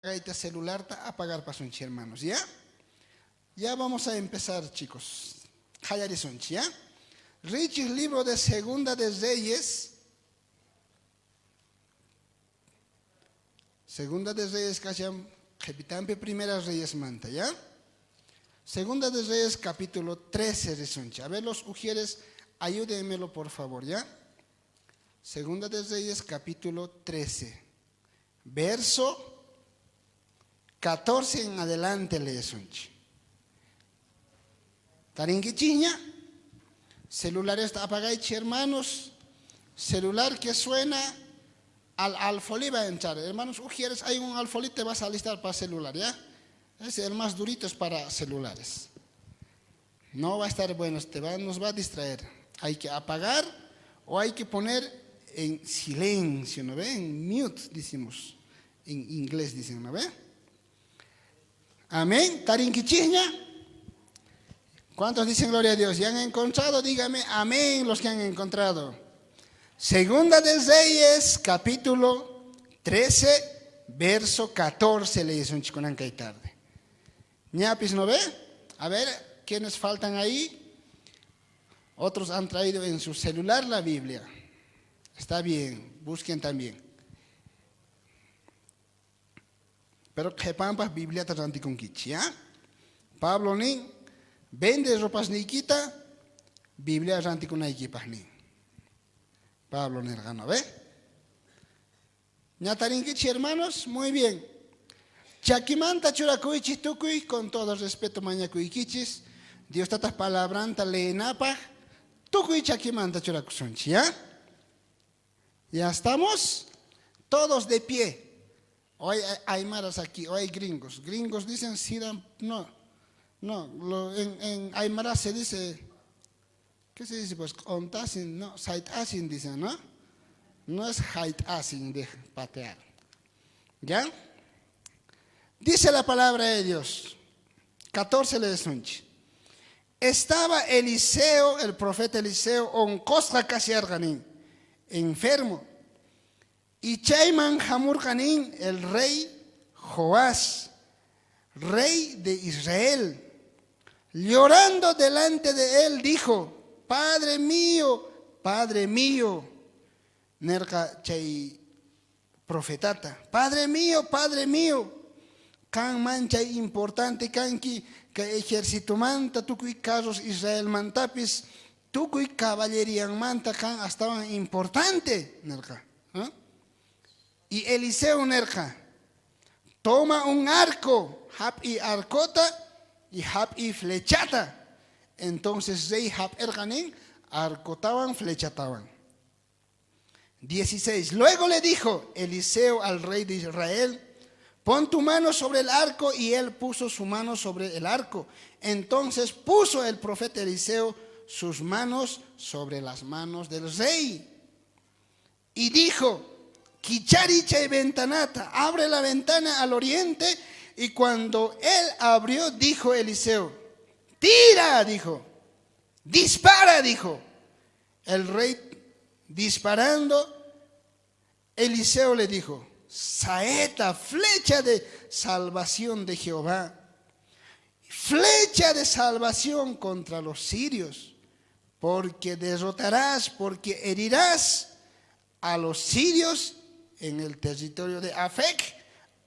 Kayta celularta apagarpasunchik, hermanos, ¿ya? Ya vamos a empezar, chicos. Qallarisunchik, ¿ya? Riychik libro de Segunda de Reyes. Segunda de Reyes kashan qhipitanpi Primera Reyesmanta, ¿ya? Segunda de Reyes capítulo 13 risunchik. A ver, los ujieres, ayúdenmelo por favor, ¿ya? Segunda de Reyes capítulo 13. Verso 14 en adelante leesunchik. Tarinkichikña? Celularesta apagaychik, hermanos. Celular que suena al alfolí va a entrar. Hermanos, ujieres, hay un alfolí, te vas a alistar para celular, ¿ya? Es el más durito es para celulares. No va a estar bueno, te va, nos va a distraer. Hay que apagar o hay que poner en silencio, ¿no ve? En mute, decimos. En inglés dicen, ¿no ve? Amén. Tarinkichikña. ¿Cuántos dicen gloria a Dios? ¿Ya han encontrado? Dígame amén los que han encontrado. Segunda de Reyes, capítulo 13, verso 14, leesunchik kunan kay tarde. Ñapis, ¿no ve? A ver, ¿quiénes faltan ahí? Otros han traído en su celular la Biblia. Está bien, busquen también. Pero qhepanpaj Bibliata rantikunkichik, ¿ya? Pablo nin, vende ropasniykita Biblia rantikunaykipaj nin. Pablo nerqa, ¿no ve? Ña tarinkichik, hermanos? Muy bien. Chakimanta churakuychik tukuy, con todo respeto mañakuykichis. Dios tataj palabranta leenapaj, tukuy chakimanta churakusunchik, ¿ya? ¿Ya estamos? Todos de pie. Hoy hay aymaras aquí, hoy hay gringos. Gringos dicen, sidan, no, no, lo, en, en aymara se dice, ¿qué se dice? Pues, ontasin, no, saitasin dicen, ¿no? No es haitasin de patear. ¿Ya? Dice la palabra de Dios. 14 leesunchik. Estaba Eliseo, el profeta Eliseo, onqosqa kasharqa nin, enfermo. Y chayman jamurqa nin el rey Joás, rey de Israel. Llorando delante de él, dijo, Padre mío, Padre mío, nerqa chay profetata, Padre mío, Padre mío, qan manchay importante kanki kay ejercitomanta, tukuy carros Israelmantapis, tukuy caballerianmanta qan astawan importante, nerqa. ¿Ah? Y Eliseo nerqa, toma un arco, hap'i arcota y hap'i flechata. Entonces rey hap'erqa nin arcotawan flechatawan. 16. Luego le dijo Eliseo al rey de Israel, pon tu mano sobre el arco, y él puso su mano sobre el arco. Entonces puso el profeta Eliseo sus manos sobre las manos del rey. Y dijo, kichariy chay ventanata, abre la ventana al oriente. Y cuando él abrió, dijo Eliseo, tira, dijo, dispara, dijo. El rey disparando, Eliseo le dijo, saeta, flecha de salvación de Jehová, flecha de salvación contra los sirios, porque derrotarás, porque herirás a los sirios en el territorio de Afec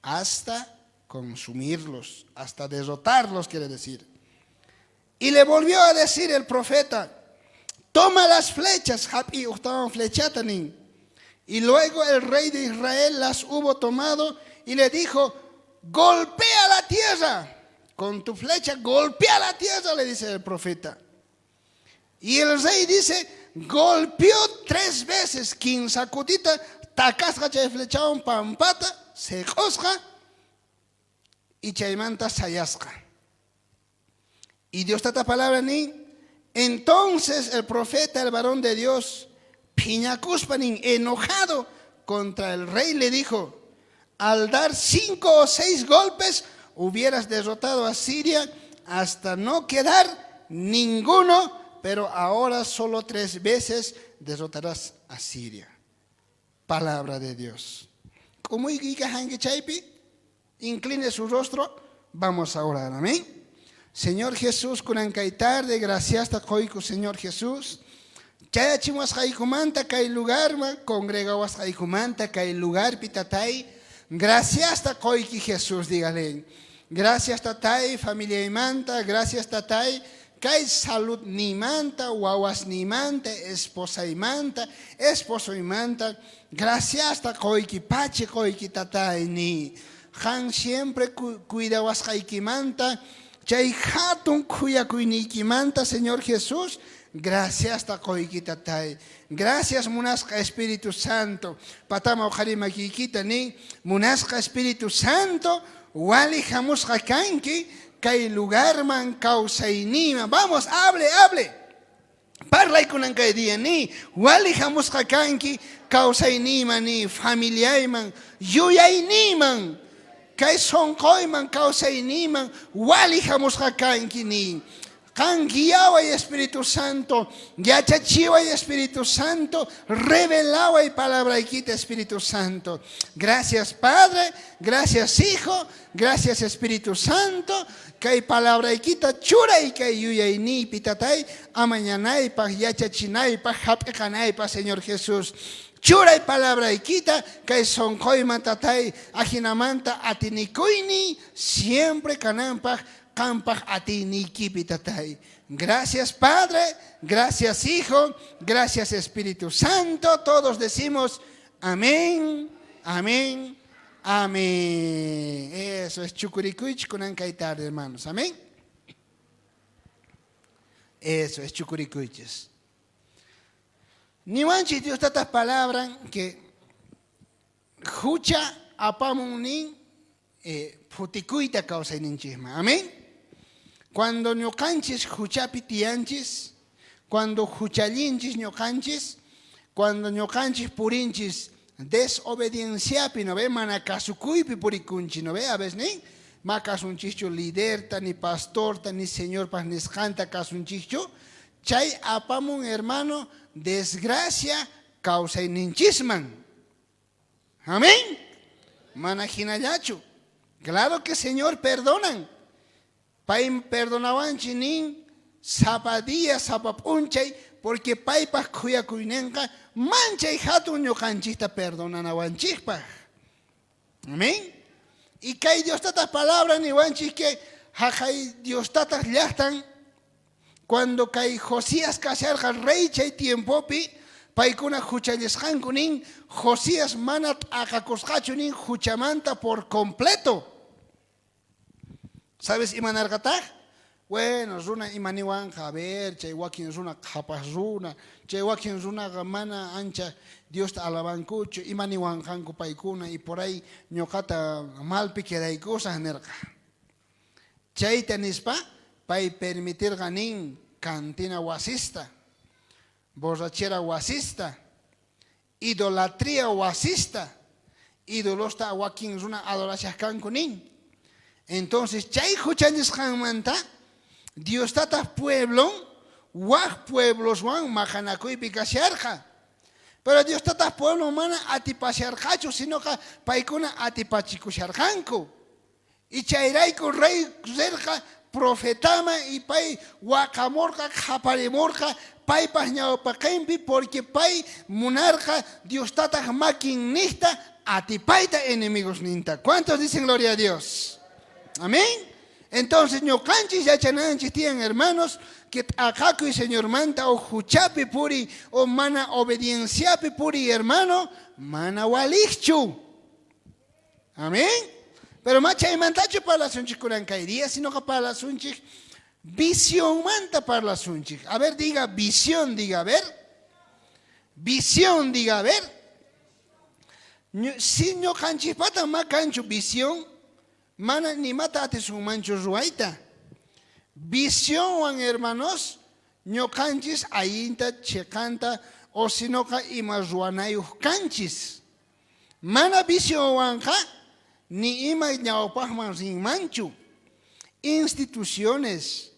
hasta consumirlos, hasta derrotarlos, quiere decir. Y le volvió a decir el profeta, toma las flechas, hap'i ujtawan flechata nin. Y luego el rey de Israel las hubo tomado y le dijo, golpea la tierra. Con tu flecha, golpea la tierra, le dice el profeta. Y el rey dice, golpeó tres veces, kinsa kutita, takasqa chay flechawan pampata, seq'osqa, y chaymanta sayasqa. Y Dios tata palabra nin, entonces el profeta, el varón de Dios, phiñakuspa nin, enojado contra el rey, le dijo, al dar 5 o 6 golpes, hubieras derrotado a Siria hasta no quedar ninguno, pero ahora solo 3 veces derrotarás a Siria. Palabra de Dios. K'umuykuyka janki chaypi, Incline su rostro, vamos a orar. Amén. Señor Jesús, kunan kay tarde, graciasta qoyku, Señor Jesús. Chayachimuwasqaykumanta kay lugarman, congregawasqaykumanta kay lugarpi, Tatay, graciasta qoyki, Jesús, dígale. Gracias, Tatay, familiaymanta, gracias, Tatay, kay saludniymanta, wawasniymanta, esposaymanta, esposoymanta, graciasta qoyki, pachi qoyki, Tatay, ni. Qan siempre cuidawasqaykimanta, chay hatun khuyakuyniykimanta, Señor Jesús, graciasta qoyki, Tatay. Gracias, munasqa Espíritu Santo. Patama uqhari makiykita ni, munasqa Espíritu Santo, wali hamusqa kanki kay lugarman kawsayniyman. Vamos, hable, hable. Parlaykunan kay día ni, wali hamusqa kanki kawsayniyman ni, familiayman, yuyayniyman, kay sonqoyman, kawsayniyman, wali hamusqa kanki ni. Qan guiaway Espíritu Santo, yachachiway Espíritu Santo, revelaway palabraykita Espíritu Santo. Gracias Padre, gracias Hijo, gracias Espíritu Santo. Kay palabraykita churay kay yuyayniypi tatay, amañanaypaj, yachachinaypaj, jap'iqanaypaj, Señor Jesús. Churay palabraykita kay sonqoyman tatay, ajinamanta atinikuyniy siempre kananpaj, qampaj atiyniykipi tatay. Gracias Padre, gracias Hijo, gracias Espíritu Santo. Todos decimos amén, amén, amén. Eso es chukurikuychik kunan kay tarde, hermanos. Amén. Eso es chukurikuychis. Niwanchik Dios Tataq palabran que hucha apamun nin phutikuyta kawsayninchikman. Amén. Cuando ñuqanchis huchapi tiyanchis, cuando huchallinchis ñuqanchis, cuando ñuqanchis purinchis desobedienciapi, ¿no ve? Mana kasukuypi purikunchis, ¿no ve? A veces nin, ma kasunchischu liderta, ni pastorta, ni señorpas nisqanta kasunchischu. Chay apamun, hermano, desgracia kawsayninchisman. Amén. Mana hinallachu. Claro que Señor perdonan. Pay perdonawanchik nin sapa día, sapa p'unchay, porque paypaj khuyakuyninqa manchay hatun ñuqanchikta perdonanawanchikpaj. Amén. Y kay Dios Tataq palabra niwanchik que jaqay Dios Tataq llaqtan cuando kay Josías kasharqa rey chay tiempopi, paykuna huchallisqanku nin, Josías mana t'aqakusqachu nin huchamanta por completo. ¿Sabes imanarqataj? Bueno, runa imaniwanqa, a ver, chay wakin runa qhapaj runa, chay wakin runaqa mana ancha Diosta alabankuchu, imaniwanqanku paykuna y por ahí ñuqata malpi quedaykusaj nirqa. Chayta nispa pay permitirqa nin cantina wasista, borrachera wasista, idolatría wasista, idolosta wakin runa adorashaj kanku nin. Entonces chay huchallisqanmanta Dios Tataq pueblon waj puebloswan maqanakuypi kasharqa. Pero Dios Tataq pueblon mana atipasharqachu, sinoqa paykuna atipachikusharqanku. Y chayrayku rey rerqa profetaman y pay waqamorqa, qhaparimorqa paypaj ñawpaqenpi, porque pay munarqa Dios Tataq makinnejta atipayta enemigosninta. ¿Cuántos dicen gloria a Dios? Amén. Entonces ñuqanchis yachananchis tiyan, hermanos, que t'aqakuy Señormanta o huchapi puri o mana obedienciapi puri, hermano, mana walijchu. Amén. Pero ma chaymantachu parlasunchik kunan kay día, sino que parlasunchik visionmanta parlasunchik. A ver, diga visión, diga, a ver. Visión, diga, a ver. Si ñuqanchikpata ma kanchu visión, mana nimata atisunmanchu ruwayta. Visionwan, hermanos, ñuqanchis allinta, chiqanta, o sinoqa ima ruwanayuq kanchis. Mana visionwanqa ni ima ñawpaqman rinmanchu. Instituciones,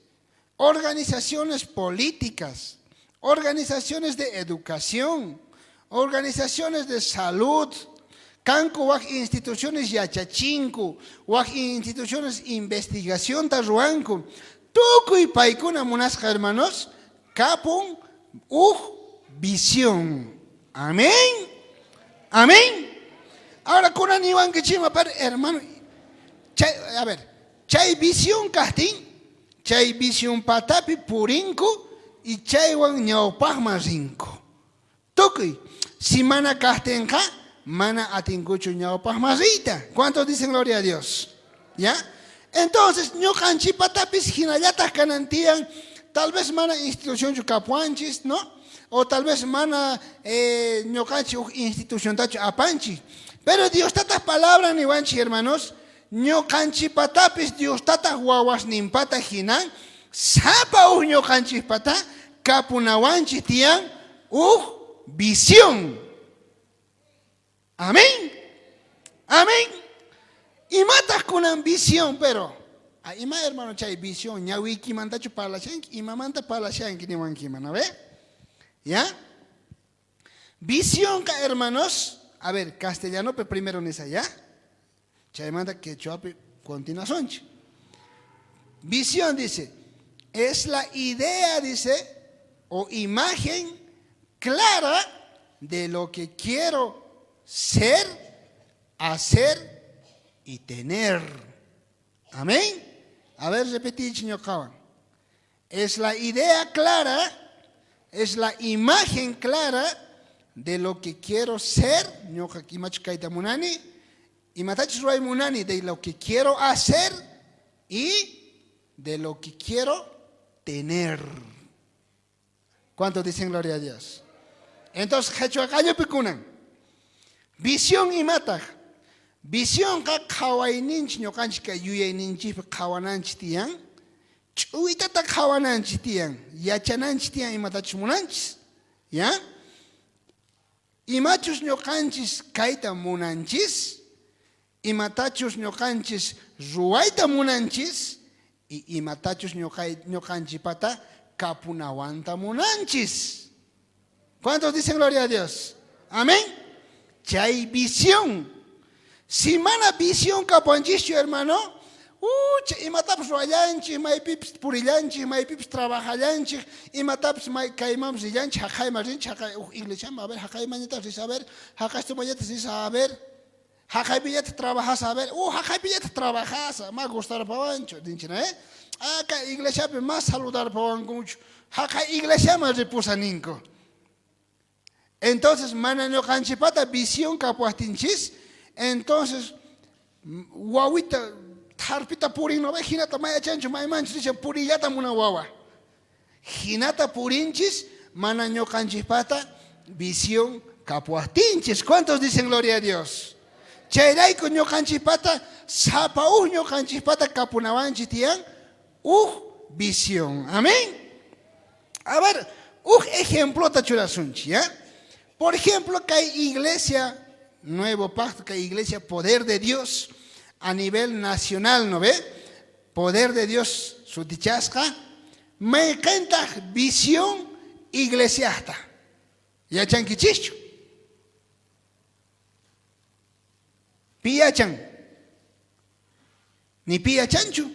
organizaciones políticas, organizaciones de educación, organizaciones de salud, Kanku waj instituciones yachachinku, waj instituciones investigacionta ruwanku. Tukuy paykuna munasqa hermanos, kapun uj visión. Amén. Amén. Ahora kunan niwankichikman, pero hermano, chay, a ver, chay visión kajtin, chay visión patapi purinku y chaywan ñawpajman rinku. Tukuy, si mana kajtinqa, mana atinkuchu ñawpajman riyta. ¿Cuántos dicen gloria a Dios? ¿Ya? Entonces, ñuqanchipatapis jinallataj kanan tiyan, tal vez mana institucionchu kapuanchis, ¿no? O tal vez mana ñuqanchik uj instituciontachu apanchik. Pero Dios tataj palabra niwanchik, hermanos, ñuqanchipatapis Dios tataj wawasninpata jinan, sapa uj ñuqanchikpata kapunawanchik tiyan uj visión. Amén. Amén. Imataj kunan visión, pero ima hermano chay visión ñawiykimantachu parlashanki, imamanta parlashanki niwankiman, ¿no ve? ¿Ya? Visión, hermanos, a ver, castellanopi primero nisa, ¿ya? Chaymanta quechuapi continuacionchi. Visión dice, es la idea, dice, o imagen clara de lo que quiero ser, hacer y tener. Amén. A ver, repetí, ñuqawan. Es la idea clara, es la imagen clara de lo que quiero ser, ñuqa imachus kayta munani, imatachus ruway munani, de lo que quiero hacer y de lo que quiero tener. ¿Cuántos dicen gloria a Dios? Entonces, qhechwa qallupi kunan. Visión imataj? Visionqa qhawayninchik ñuqanchik kay yuyayninchikpi qhawananchik tiyan, ch'uwitata qhawananchik tiyan, yachananchik tiyan imatachus munanchis. ¿Ya? Imachus ñuqanchis kayta munanchis, imatachus ñuqanchis ruwayta munanchis y imatachus ñuqanchipata kapunawanta munanchis. ¿Cuántos dicen gloria a Dios? Amén. Chay visión. Si mana visión kapuanchischu, hermano, imatapis ruwallanchik, maypipis purillanchik, maypipis trabajallanchik, imatapis may kaymanpis rillanchik, jaqayman rinchik, jaqay uj iglesiaman, a ver, jaqaymanñataq risa, a ver, jaqaystumanñataq risa, a ver, jaqaypiñataq trabajasa, a ver, jaqaypiñataq trabajasa, ma gustarpawanchu, ninchik, ¿eh? Ah, kay iglesiapi más saludarpawankuchu, jaqay iglesiaman ripusa ninku. Entonces, mana ñuqanchikpata visión kapuwajtinchis, entonces wawita tharpita purin, no ve, jinata mayachanchu, maymanchu rishan, puriyllata munan wawa. Jinata purinchis, mana ñuqanchikpata visión kapuwajtinchis. ¿Cuántos dicen gloria a Dios? Chayrayku ñuqanchikpata, sapa uj ñuqanchikpata kapunawanchik tiyan uj visión. Amén. A ver, uj ejemplota churasunchik, ¿ya? Por ejemplo, kay iglesia, Nuevo Pacto, kay iglesia Poder de Dios a nivel nacional, ¿no ve? Poder de Dios sutichasqa, mayqentaq visión iglesiajta? Yachankichischu? Pi yachan? Ni pi yachanchu.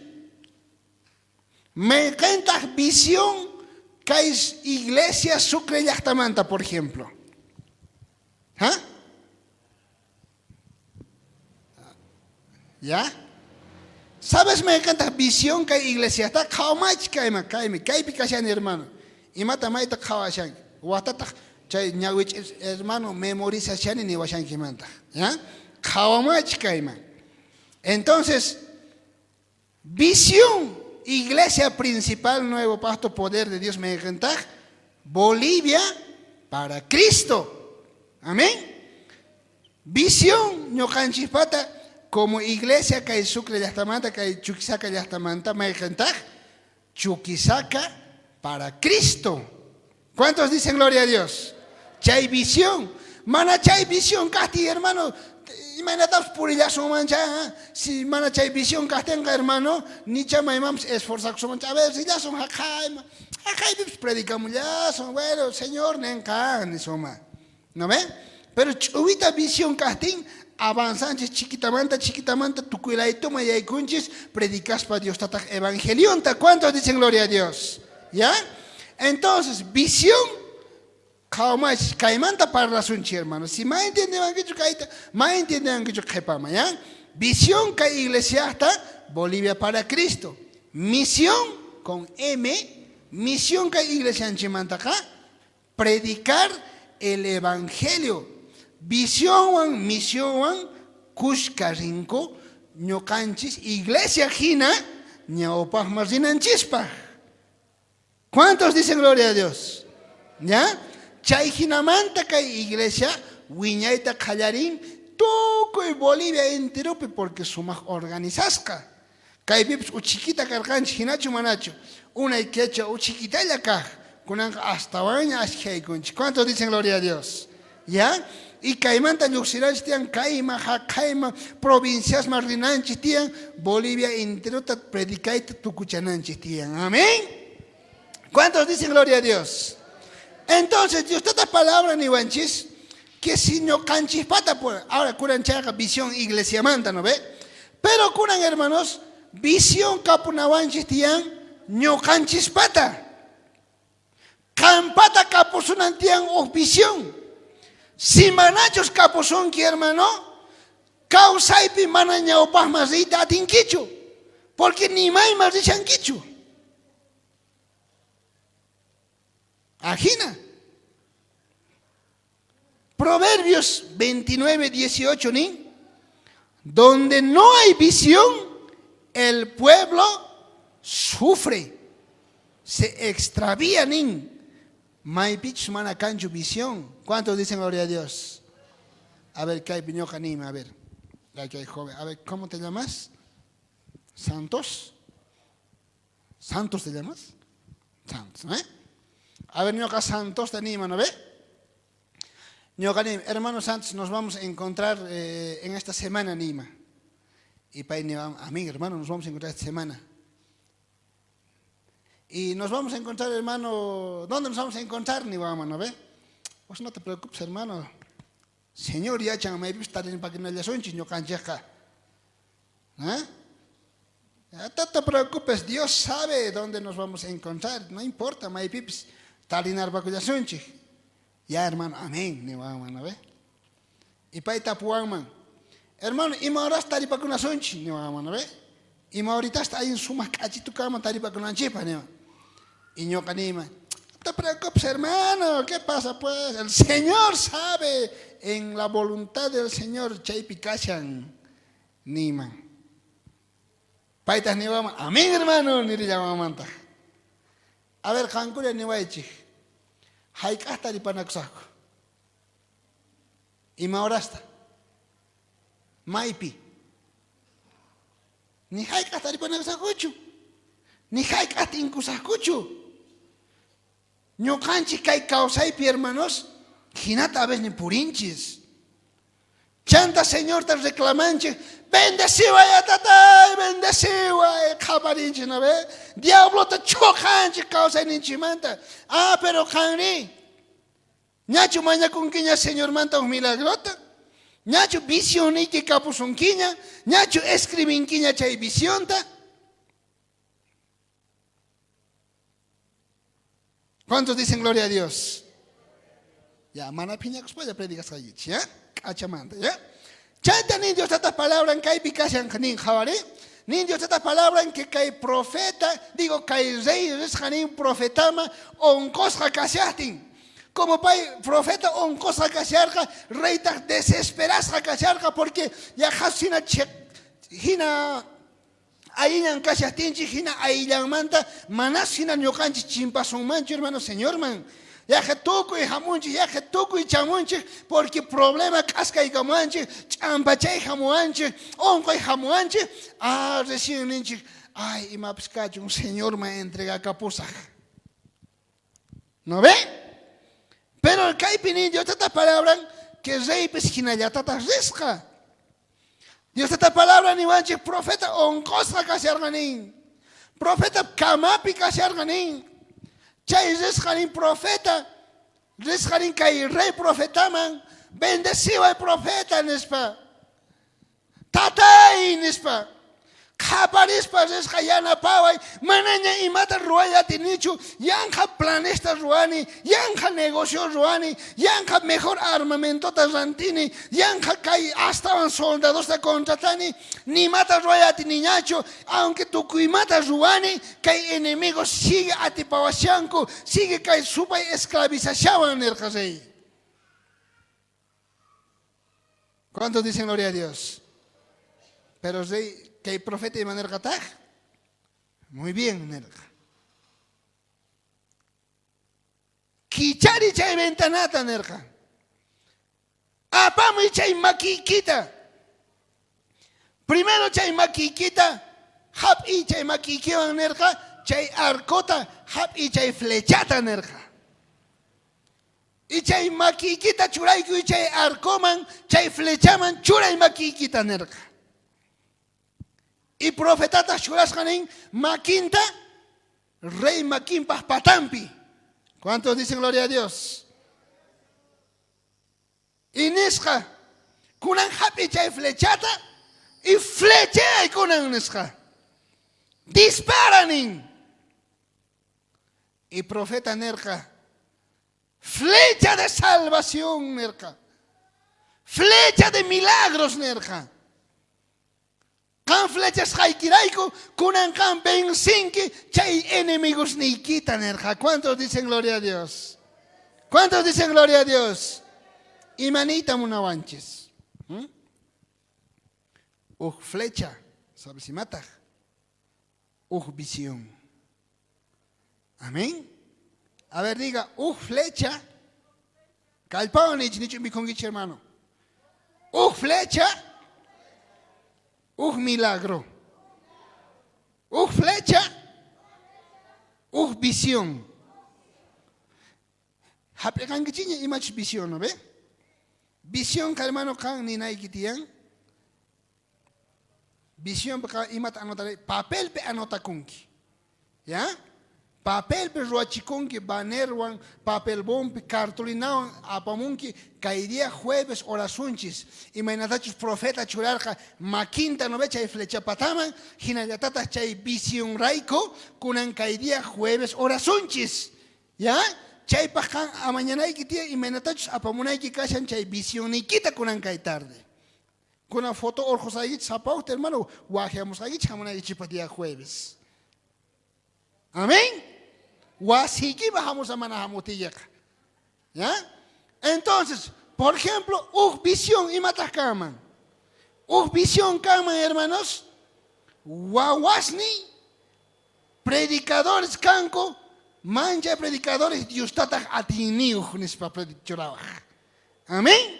Mayqentaq visión kay iglesia Sucre llaqtamanta, por ejemplo? ¿Ah? ¿Ya? ¿Sabes mayqentaq visión kay iglesiata? Qhawamachik kayman, kaymi, kaypi kashani hermano. Imata mayta qhawashanki? Watataq chay ñawich hermano memorizashani niwashankimantaq. ¿Ya? Qhawamachik kayman. Entonces, visión, iglesia principal, Nuevo Pacto, Poder de Dios, mayqentaq, Bolivia para Cristo. Amén. Visión ñuqanchikpata como iglesia kay Sucre llaqtamanta, kay Chuquisaca llaqtamanta, mayqentaq, Chuquisaca para Cristo. ¿Cuántos dicen gloria a Dios? Chay visión. Mana chay visión kajtin, hermano, imaynatapis purillasunmancha, si mana chay visión kajtinqa, hermano, nicha maymanpis esforzakusunmancha. A ver, rillasun jaqayman, jaqaypipis predicamullasun, bueno, Señor nenqa, nisuma. ¿No ve? Pero ch'uwita visión kajtin, Avanzanchis chiquitamanta, chiquitamanta, tukuy laytuman yaykunchis, predicaspa Dios tataj evangelionta. ¿Cuántos dicen gloria a Dios? ¿Ya? Entonces, visión, qhawamachis, kaymanta parlasunchis, hermano. Si ma entiendewankichu kayta, ma entiendewankichu qhepaman, ¿ya? Visión kay iglesiajta, Bolivia para Cristo. Misión, con M, misión kay iglesianchimantaqa, predicar el evangelio. Visionwan, misionwan kushka rinku ñuqanchis iglesia hina ñawpaqman rinanchispaq. ¿Cuántos dicen gloria a Dios? ¿Ya? Chay hinamanta kay iglesia wiñayta qallarin tukuy Bolivia enteropi porque sumaq organizasqa. Kaypipis uchikita karqanchik, hinachu manachu? Unay quechua uchikitalla kaq, kunanqa astawanña ashkhaykunchik. ¿Cuántos dicen gloria a Dios? ¿Ya? Y kaymanta lluqsinanchik tiyan, kayman, jaqayman, provinciasman rinanchik tiyan, Bolivia enterota predicayta tukuchananchik tiyan. Amén. ¿Cuántos dicen gloria a Dios? Entonces, Dios tata palabra niwanchis, que si ñuqanchispata, ahora kunan chayqa visión iglesiamanta, ¿no ve? Pero kunan, hermanos, visión kapunawanchis tiyan ñuqanchispata. Qampata kapusunan tiyan uj visión. Si manachus kapusunki, hermano, kawsaypi mana ñawpaqman riyta atinkichu, porque ni mayman rishankichu. Ajina. Proverbios 29, 18 nin, donde no hay visión, el pueblo sufre, se extravía nin. Maypichus mana kanchu visión. ¿Cuántos dicen gloria a Dios? A ver, kaypi ñuqa nima, a ver. Aquí hay joven. A ver, ¿cómo te llamas? Santos. ¿Santos te llamas? Santos, ¿eh? A ver, ñuqa Santos te anima, ¿no ve? Ñuqa nima, hermano Santos, nos vamos a encontrar en esta semana, nima. Y pay niwan, amén, hermano, nos vamos a encontrar esta semana. Y nos vamos a encontrar, hermano, ¿dónde nos vamos a encontrar? Niwan, ¿no ve? Pues no te preocupes, hermano. Señor yachan maypipis tarinpakunallasunchis ñuqanchikqa. ¿Eh? No te preocupes, Dios sabe dónde nos vamos a encontrar, no importa, maypipis tarinarpakullasunchik. Ya, hermano, amén, niwanman, ¿no ve? Y pay tapuwanman, hermano, ima horas taripakunasunchik, niwanman, ¿no ve? Ima horitasta allin sumaq k'achitu kanman taripakunanchikpaq, niwan. Y ñuqa niyman, no te preocupes, hermano, ¿qué pasa pues? El Señor sabe, en la voluntad del Señor chaypi kashan, niyman. Paytaj niwanman, amén, hermano, nirillawanmantaj. A ver, qankuna niwaychik, hayk'aj taripanakusaqku? Ima horasta? Maypi? Ni hayk'aj taripanakusaqkuchu. Ni hayk'aj tinkusaqkuchu. Ñuqanchik kay kawsaypi, hermanos, hinata a veces purinchis. Chanta Señorta reclamanchik, bendeciway, tatay, bendeciway, qhaparinchik, ¿no ve? Diablota choqanchik kawsayninchikmanta. Ah, pero qanri, ñachu mañakunkiña Señormanta un milagrota? Ñachu visionniyki kapusunkiña? Ñachu escribinkiña chay visionta? ¿Cuántos dicen gloria a Dios? Ya, mana phiñakuspalla predicasqaykichik, ya? K'achamanta, ya? Chayta nin Dios tata palabran kaypi kashan nin qhawari. Nin Dios tata palabran que kay profeta, digo kay rey risqa nin profetama onqosqa kashajtin. Como pay profeta onqosqa kasharqa, reytaj desesperasqa kasharqa porque ya hina hina Ayllan kashajtinchik hina ayllanmanta manas hina ñuqanchik chimpasunmanchu, hermano, Señorman. Yaqa tukuy hamunchik, yaqa tukuy chamunchik, porque problema k'askaykamuwanchik, ch'ampachay hamuwanchik, onqoy hamuwanchik. Ah, recién ninchik, ay, imapis kachun, Señorman entregakapusaj. ¿No ve? Pero kaypi nin Dios tata palabran que reypis hinallatataj risqa. Dios tata palabra niwanchik profeta onqosqa kasharqa nin. Profeta camapi kasharqa nin. Chay risqa nin profeta, risqa nin kay rey profetaman, bendeciway profeta nispa. Tatay, nispa. Qhaparispa risqa yanapaway, manaña imata ruway atinichu, yanqa planesta ruwani, yanqa negocio ruwani, yanqa mejor armamentota rantini, yanqa kay astawan soldadosta contratani, nimata ruway atiniñachu, aunque tukuymata ruwani, kay enemigos sigue atipawashanku, sigue kay supay esclavizashawan, nerqa rey. ¿Cuántos dicen gloria a Dios? Pero rey, kay profeta ima nerqataj? Muy bien, nerqa. Kichari chay ventanata nerqa. Apamuy chay makiykita. Primero chay makiykita hap'iy chay makiykiwan nerqa, chay arcota hap'iy chay flechata nerqa. Y chay makiykita churaykuy chay arcoman, chay flechaman churay makiykita nerqa. Y profetataj churasqa nin makinta rey makinpaj patampi. ¿Cuántos dicen gloria a Dios? Y nisqa, kunan hap'i chay flechata y flechay kunan nisqa. Dispara nin. Y profeta nerqa, flecha de salvación nerqa. Flecha de milagros nerqa. Qan flechasqaykirayku kunan qan vencinki chay enemigosniykita nerqa. ¿Cuántos dicen gloria a Dios? ¿Cuántos dicen gloria a Dios? Ima niyta munawanchis? ¿Mm? Uj flecha, ¿sabes imataj? Uj visión. Amén. A ver, diga, uj flecha. Kallpawan nich, nichu mikhunkichej, hermano. Uj flecha, uj milagro. Uj flecha, uj visión. Jap'iqankichikña imachus visión, ¿no ve? Visionqa, hermano, qan ninayki tiyan. Visionpiqa imata anotaray? Papelpi anotakunki. ¿Ya? Papelpi ruwachikunki bannerwan, papelbompi, cartulinawan apamunki kay día jueves orasunchis. Imaynatachus profeta churarqa makinta no ve chay flecha pataman, hinallatataj chay visionrayku kunan kay día jueves orasunchis. Ya? Chaypaj qan amañanayki tiyan imaynatachus apamunayki kashan chay visionniykita kunan kay tarde. Kunan foto orqhosqaykichis sapa ujta hermano wajyamusqaykichis hamunaykichikpaj día jueves. Amén. Wasiykiman hamusqa mana hamutiyqa. ¿Ya? Entonces, por ejemplo, uj visión imataj kanman? Uj visión kanman, hermanos, wawasniy predicadores kanku, manchay predicadores Diostataj atiyniyuj nispa churawaj. Amén.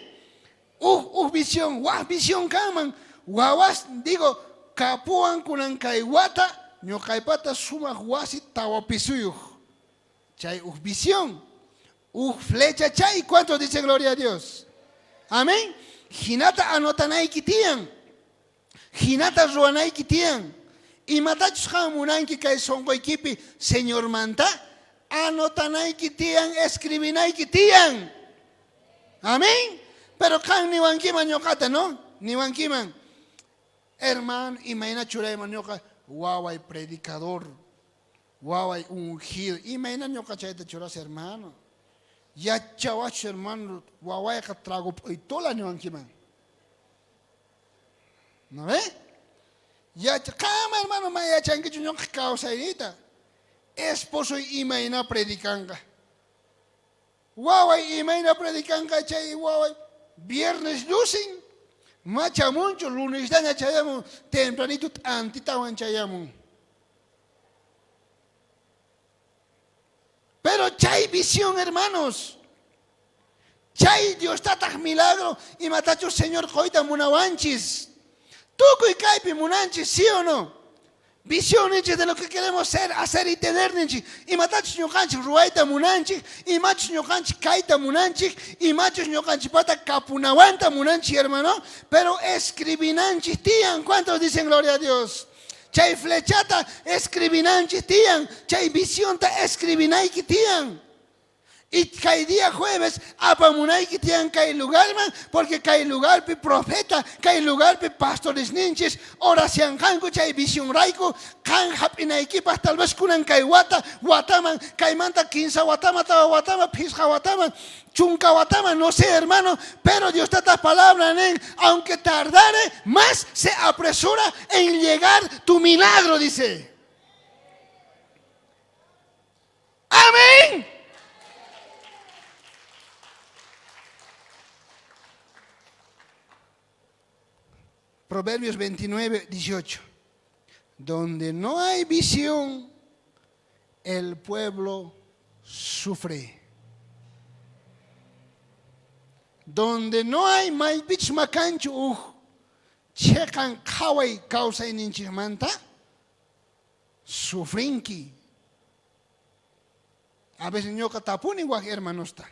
Uj, uj visión, waj visión kanman, wawas, digo, kapuwan kunan kay wata, ñuqaypata sumaj wasi tawa pisuyuj. Chay uj visión, uj flecha chay, ¿cuántos dicen gloria a Dios? Amén. Jinata anotanayki tiyan. Jinata ruwanayki tiyan. Imatachus qan munanki kay sonqoykipi Señormanta, anotanayki tiyan, escribinayki tiyan. Amén. Pero qan niwankiman ñoqata, ¿no? Niwankiman, hermano, imayna churayman ñoqa waway predicador, waway ungido, imayna ñoqa chayta churas, hermano. Yachawachu, hermano, wawayqa trago p'uytula niwankiman. ¿No ve? Qam, hermano, ma yachankichu ñoqa kawsayniyta. Esposoy imayna predicanqa. Waway imayna predicanqa chay waway viernes llusin, machamunchu, lunesdaña chayamun, tempranito t'antitawan chayamun. Pero chay visión, hermanos, chay Diostataj milagro, imatachus Señor qoyta munawanchis. Tukuy kaypi munanchis, ¿sí o no? Visión ninchis de lo que queremos ser, hacer y tener ninchis. Imatachus ñuqanchik ruwayta munanchik, imachus ñuqanchik kayta munanchik, imachus ñuqanchikpata kapunawanta munanchik, hermano. Pero escribinanchik tiyan. ¿Cuántos dicen gloria a Dios? Chay flechata escribinanchik tiyan, chay visionta escribinayki tiyan. Y kay día jueves apamunayki tiyan kay lugarman, porque kay lugarpi profeta, kay lugarpi pastoresninchis orashanqanku chay visionrayku qan hap'inaykipaj tal vez kunan kay wata, wataman, kaymanta kinsa wataman, tawa wataman, phisqa wataman, chunka wataman, no sé hermano, pero Dios tata palabra nin, aunque tardare, más se apresura en llegar tu milagro, dice. Amén. Proverbios 29, 18. Donde no hay visión, el pueblo sufre. Donde no hay maypich makanchu uj cheqan qhaway kawsayninchikmanta sufrinki. A veces ñuqa tapuni waj hermanosta.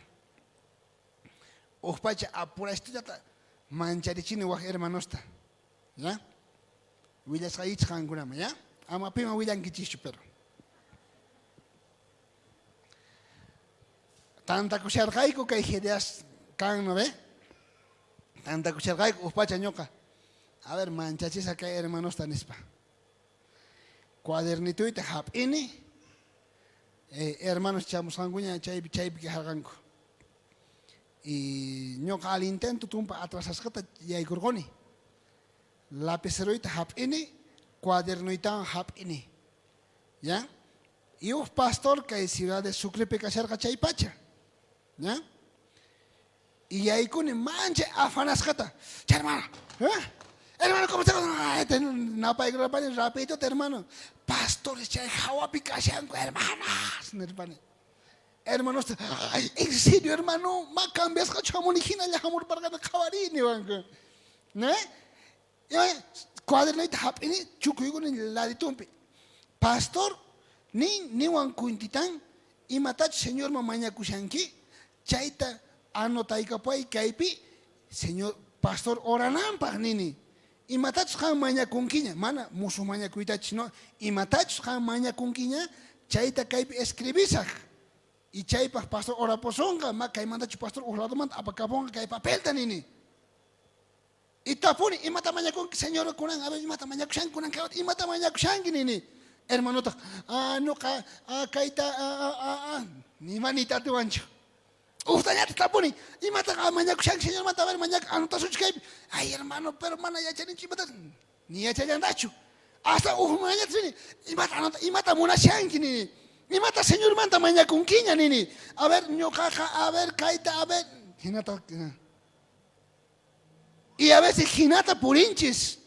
Uj pacha apurastillata mancharichini waj hermanosta. ¿Ya? Willasqaykichej qankunaman, ¿ya? Ama piman willankichischu, pero. Tantakusharqayku kay Gedeas kan, ¿no ve? Tantakusharqayku uj pacha ñuqa. A ver, manchachisa kay hermanosta nispa. Cuadernitoyta hap'ini, hermanos chamusqankuña chaypi chaypi quejarqanku. Y ñuqa al intento tumpa atrasasqata yaykurquni. Lapiceroyta hap'ini, cuadernoytawan hap'ini. ¿Ya? Y uj pastor kay ciudad de Sucrepi kasharqa chay pacha. ¿Ya? Y yaykuni manchay afanasqata. Chay hermano, ¿eh? Hermano, ¿cómo estás? Napaykurapani rapidito, hermano. Pastores chay hawapi kashanku, hermanas, nirpani. Hermanos, ay, en serio, hermano, ma cambiasqachu hamuni hinalla hamurparqani qhawarini wanku. ¿No? Cuadernoyta hap'ini chukuykuni laditumpi. Pastor, nin niwan kuntitan imatachus Señorman mañakushanki, chayta anotaykapuay kaypi, Señor, pastor orananpaj nini. Imatachus qan mañakunkiña, mana musuj mañakuytachus, no, imatachus qan mañakunkiña, chayta kaypi escribisaj. Y chaypaj pastor orapusonqa, ma kaymantachu pastor uj ladomanta apakaponqa kay papelta nini. Y tapuni, imata mañakunki, Señor, kunan, a ver, imata mañakushanki, kunan kay imata mañakushanki, nini. Hermanotaq, ah, noqa, ah, kayta, ah, ah, ah, ah, nima niyta atiwanchu. Ujtañataq tapuni, imata mañakushanki, Señormanta, a ver, mañak, anotasuchu kaypi. Ay, hermano, pero mana yachanichu imata, ni yachallantachu. Hasta uj mañataq nini, imata anota, imata munashanki, nini. Imata Señormanta mañakunkiña, nini. A ver, ñuqaqa, a ver, kayta, a ver, hinata. Y a veces hinata purinchis.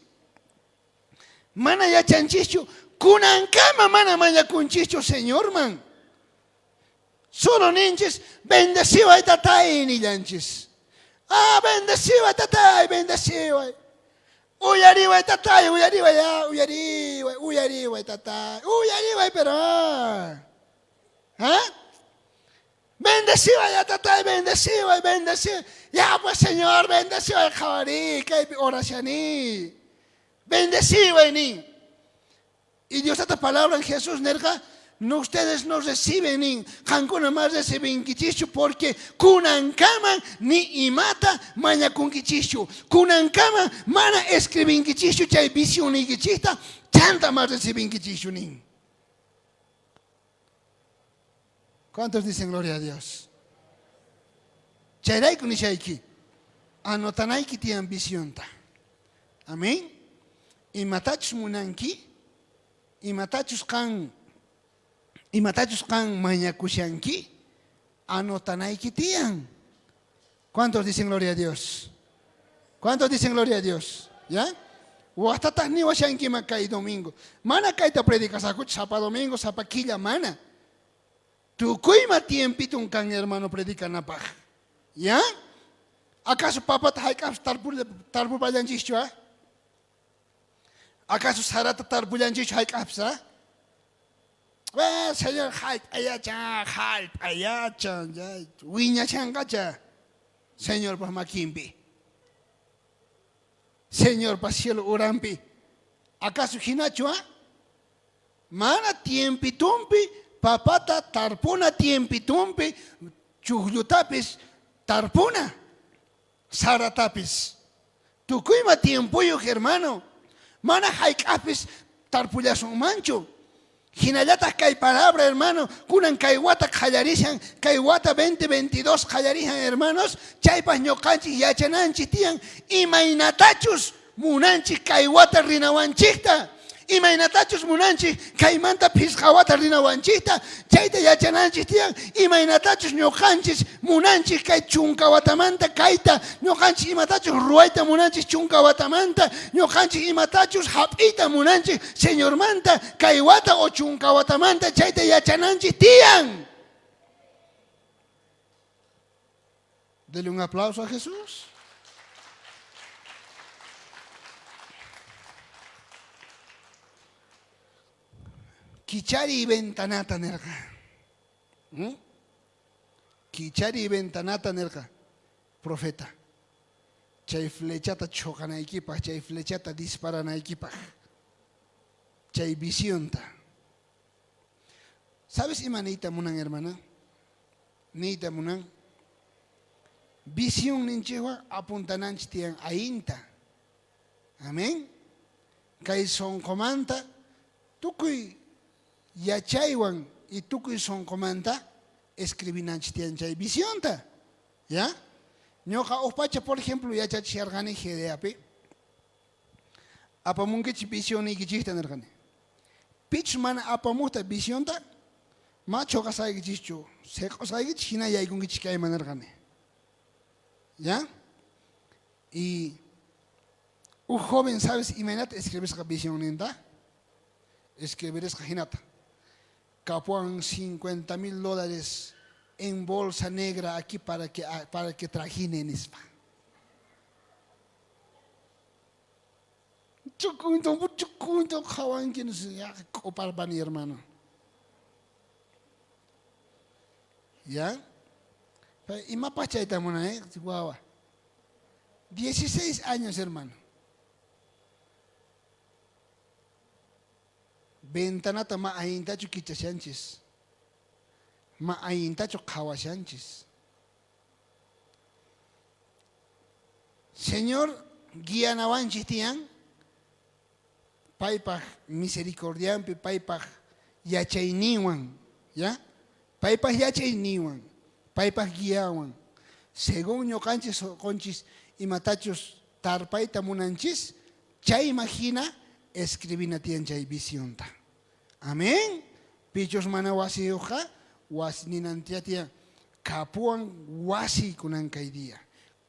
Mana yachanchischu, kunankama mana mañakunchischu Señorman. Solo ninchis, bendeciway tatay nillanchis. Ah, bendeciway tatay, bendeciway. Uyariway tatay, uyariway, ah, uyariway, uyariway tatay, uyariway, pero ah. ¿Ah? Bendeciway ya tatay, bendeciway, bendeciway. Ya pues Señor, bendeciway qhawari, kaypi orashani. Bendeciway nin. Y Dios tata palabra en Jesús nerqa, no ustedes no reciben nin, qankuna más recibinkichischu porque kunankama ni imata mañakunkichischu. Kunankama mana escribinkichischu chay visionniykichista, chanta más recibinkichischu nin. ¿Cuántos dicen gloria a Dios? Chayrayku nishayki, anotanayki tiyan visionta. Amén. Imatachus munanki, imatachus qan, imatachus qan mañakushanki, anotanayki tiyan. ¿Cuántos dicen gloria a Dios? ¿Cuántos dicen gloria a Dios? ¿Ya? Wajtataj niwashankima kay domingo. Mana kayta predicasakuchu sapa domingo, sapa killa, mana. Tukuyma tiempitun kan hermano predicanapaj. ¿Ya? ¿Acaso papata hayk'apis tarpupallanchikchu, ah? ¿Acaso sarata tarpullanchikchu hayk'apis, ah? Señor, jallp'a yachan, jallp'a yachan, wiñachanqacha Señorpa makinpi. Señorpa cielo uranpi. ¿Acaso hinachu, ah? Mana tiempitumpi papata tarpuna tiempitumpi. Chujllutapis tarpuna, saratapis. Tukuyma tiempoyoj, hermano. Mana jayk'ajpis tarpullasunmanchu. Jinallataj kay palabra, hermano, kunan kay wata qallarishan, kay wata 2022 qallarishan, hermanos, chaypaj ñoqanchej yachananchej tiyan imaynatachus munanchej kay wata rinawanchejta. Imaynatachus munanchej kaymanta phisqa wata rinawanchejta, chayta yachananchej tiyan. Imaynatachus ñoqanchis munanchej kay chunka watamanta kayta, ñoqanchis imatachus ruwayta munanchej chunka watamanta, ñoqanchis imatachus jap'iyta munanchej Señormanta kay wata o chunka watamanta, chayta yachananchej tiyan. Dele un aplauso a Jesús. Kichariy ventanata nerqa. Kichariy ventanata nerqa profeta. Chay flechata chhoqanaykipaj, chay flechata disparanaykipaj. Chay visionta. ¿Sabes ima niyta munan, hermana? Niyta munan. Visión ninchejwan apuntananchej tiyan ayinta. Amén. Kay sonqomanta tukuy yachaywan y tukuy sonqomanta escribinanchej tiyan chay visionta. ¿Ya? Ñoqa uj pacha, por ejemplo, yachachisharqani GDApi. Apamunkichej visionniykichejta nerqani. Pichus mana apamojta visionta, ma choqasqaykichischu, seq'osqaykichis jina yaykunkichis kayman nerqani. ¿Ya? Y uj joven, ¿sabes imaynata escribisqa visionninta? Escribirisqa jinata. Kapuwan 50 mil dólares en bolsa negra aquí para que trajine nispa. Chukunto, chukunto qhawanki k'uparpani, hermano. ¿Ya? Imapaj chayta munan, eh? Wawa. 16 años, hermano. Ventanata ma allintachu kichashanchis. Ma allintachu qhawashanchis. Señor guianawanchis tiyan paypaj misericordianpi, paypaj yachayninwan, ¿ya? Paypaj yachayninwan, paypaj guiawan. Según ñuqanchis sonqonchis imatachus tarpayta munanchis, chayma hina escribina tiyan chay visionta. Amén. Pichus mana wasiyuqqa, wasi ninantia tiyan. Kapuwan wasiy kunan kay día.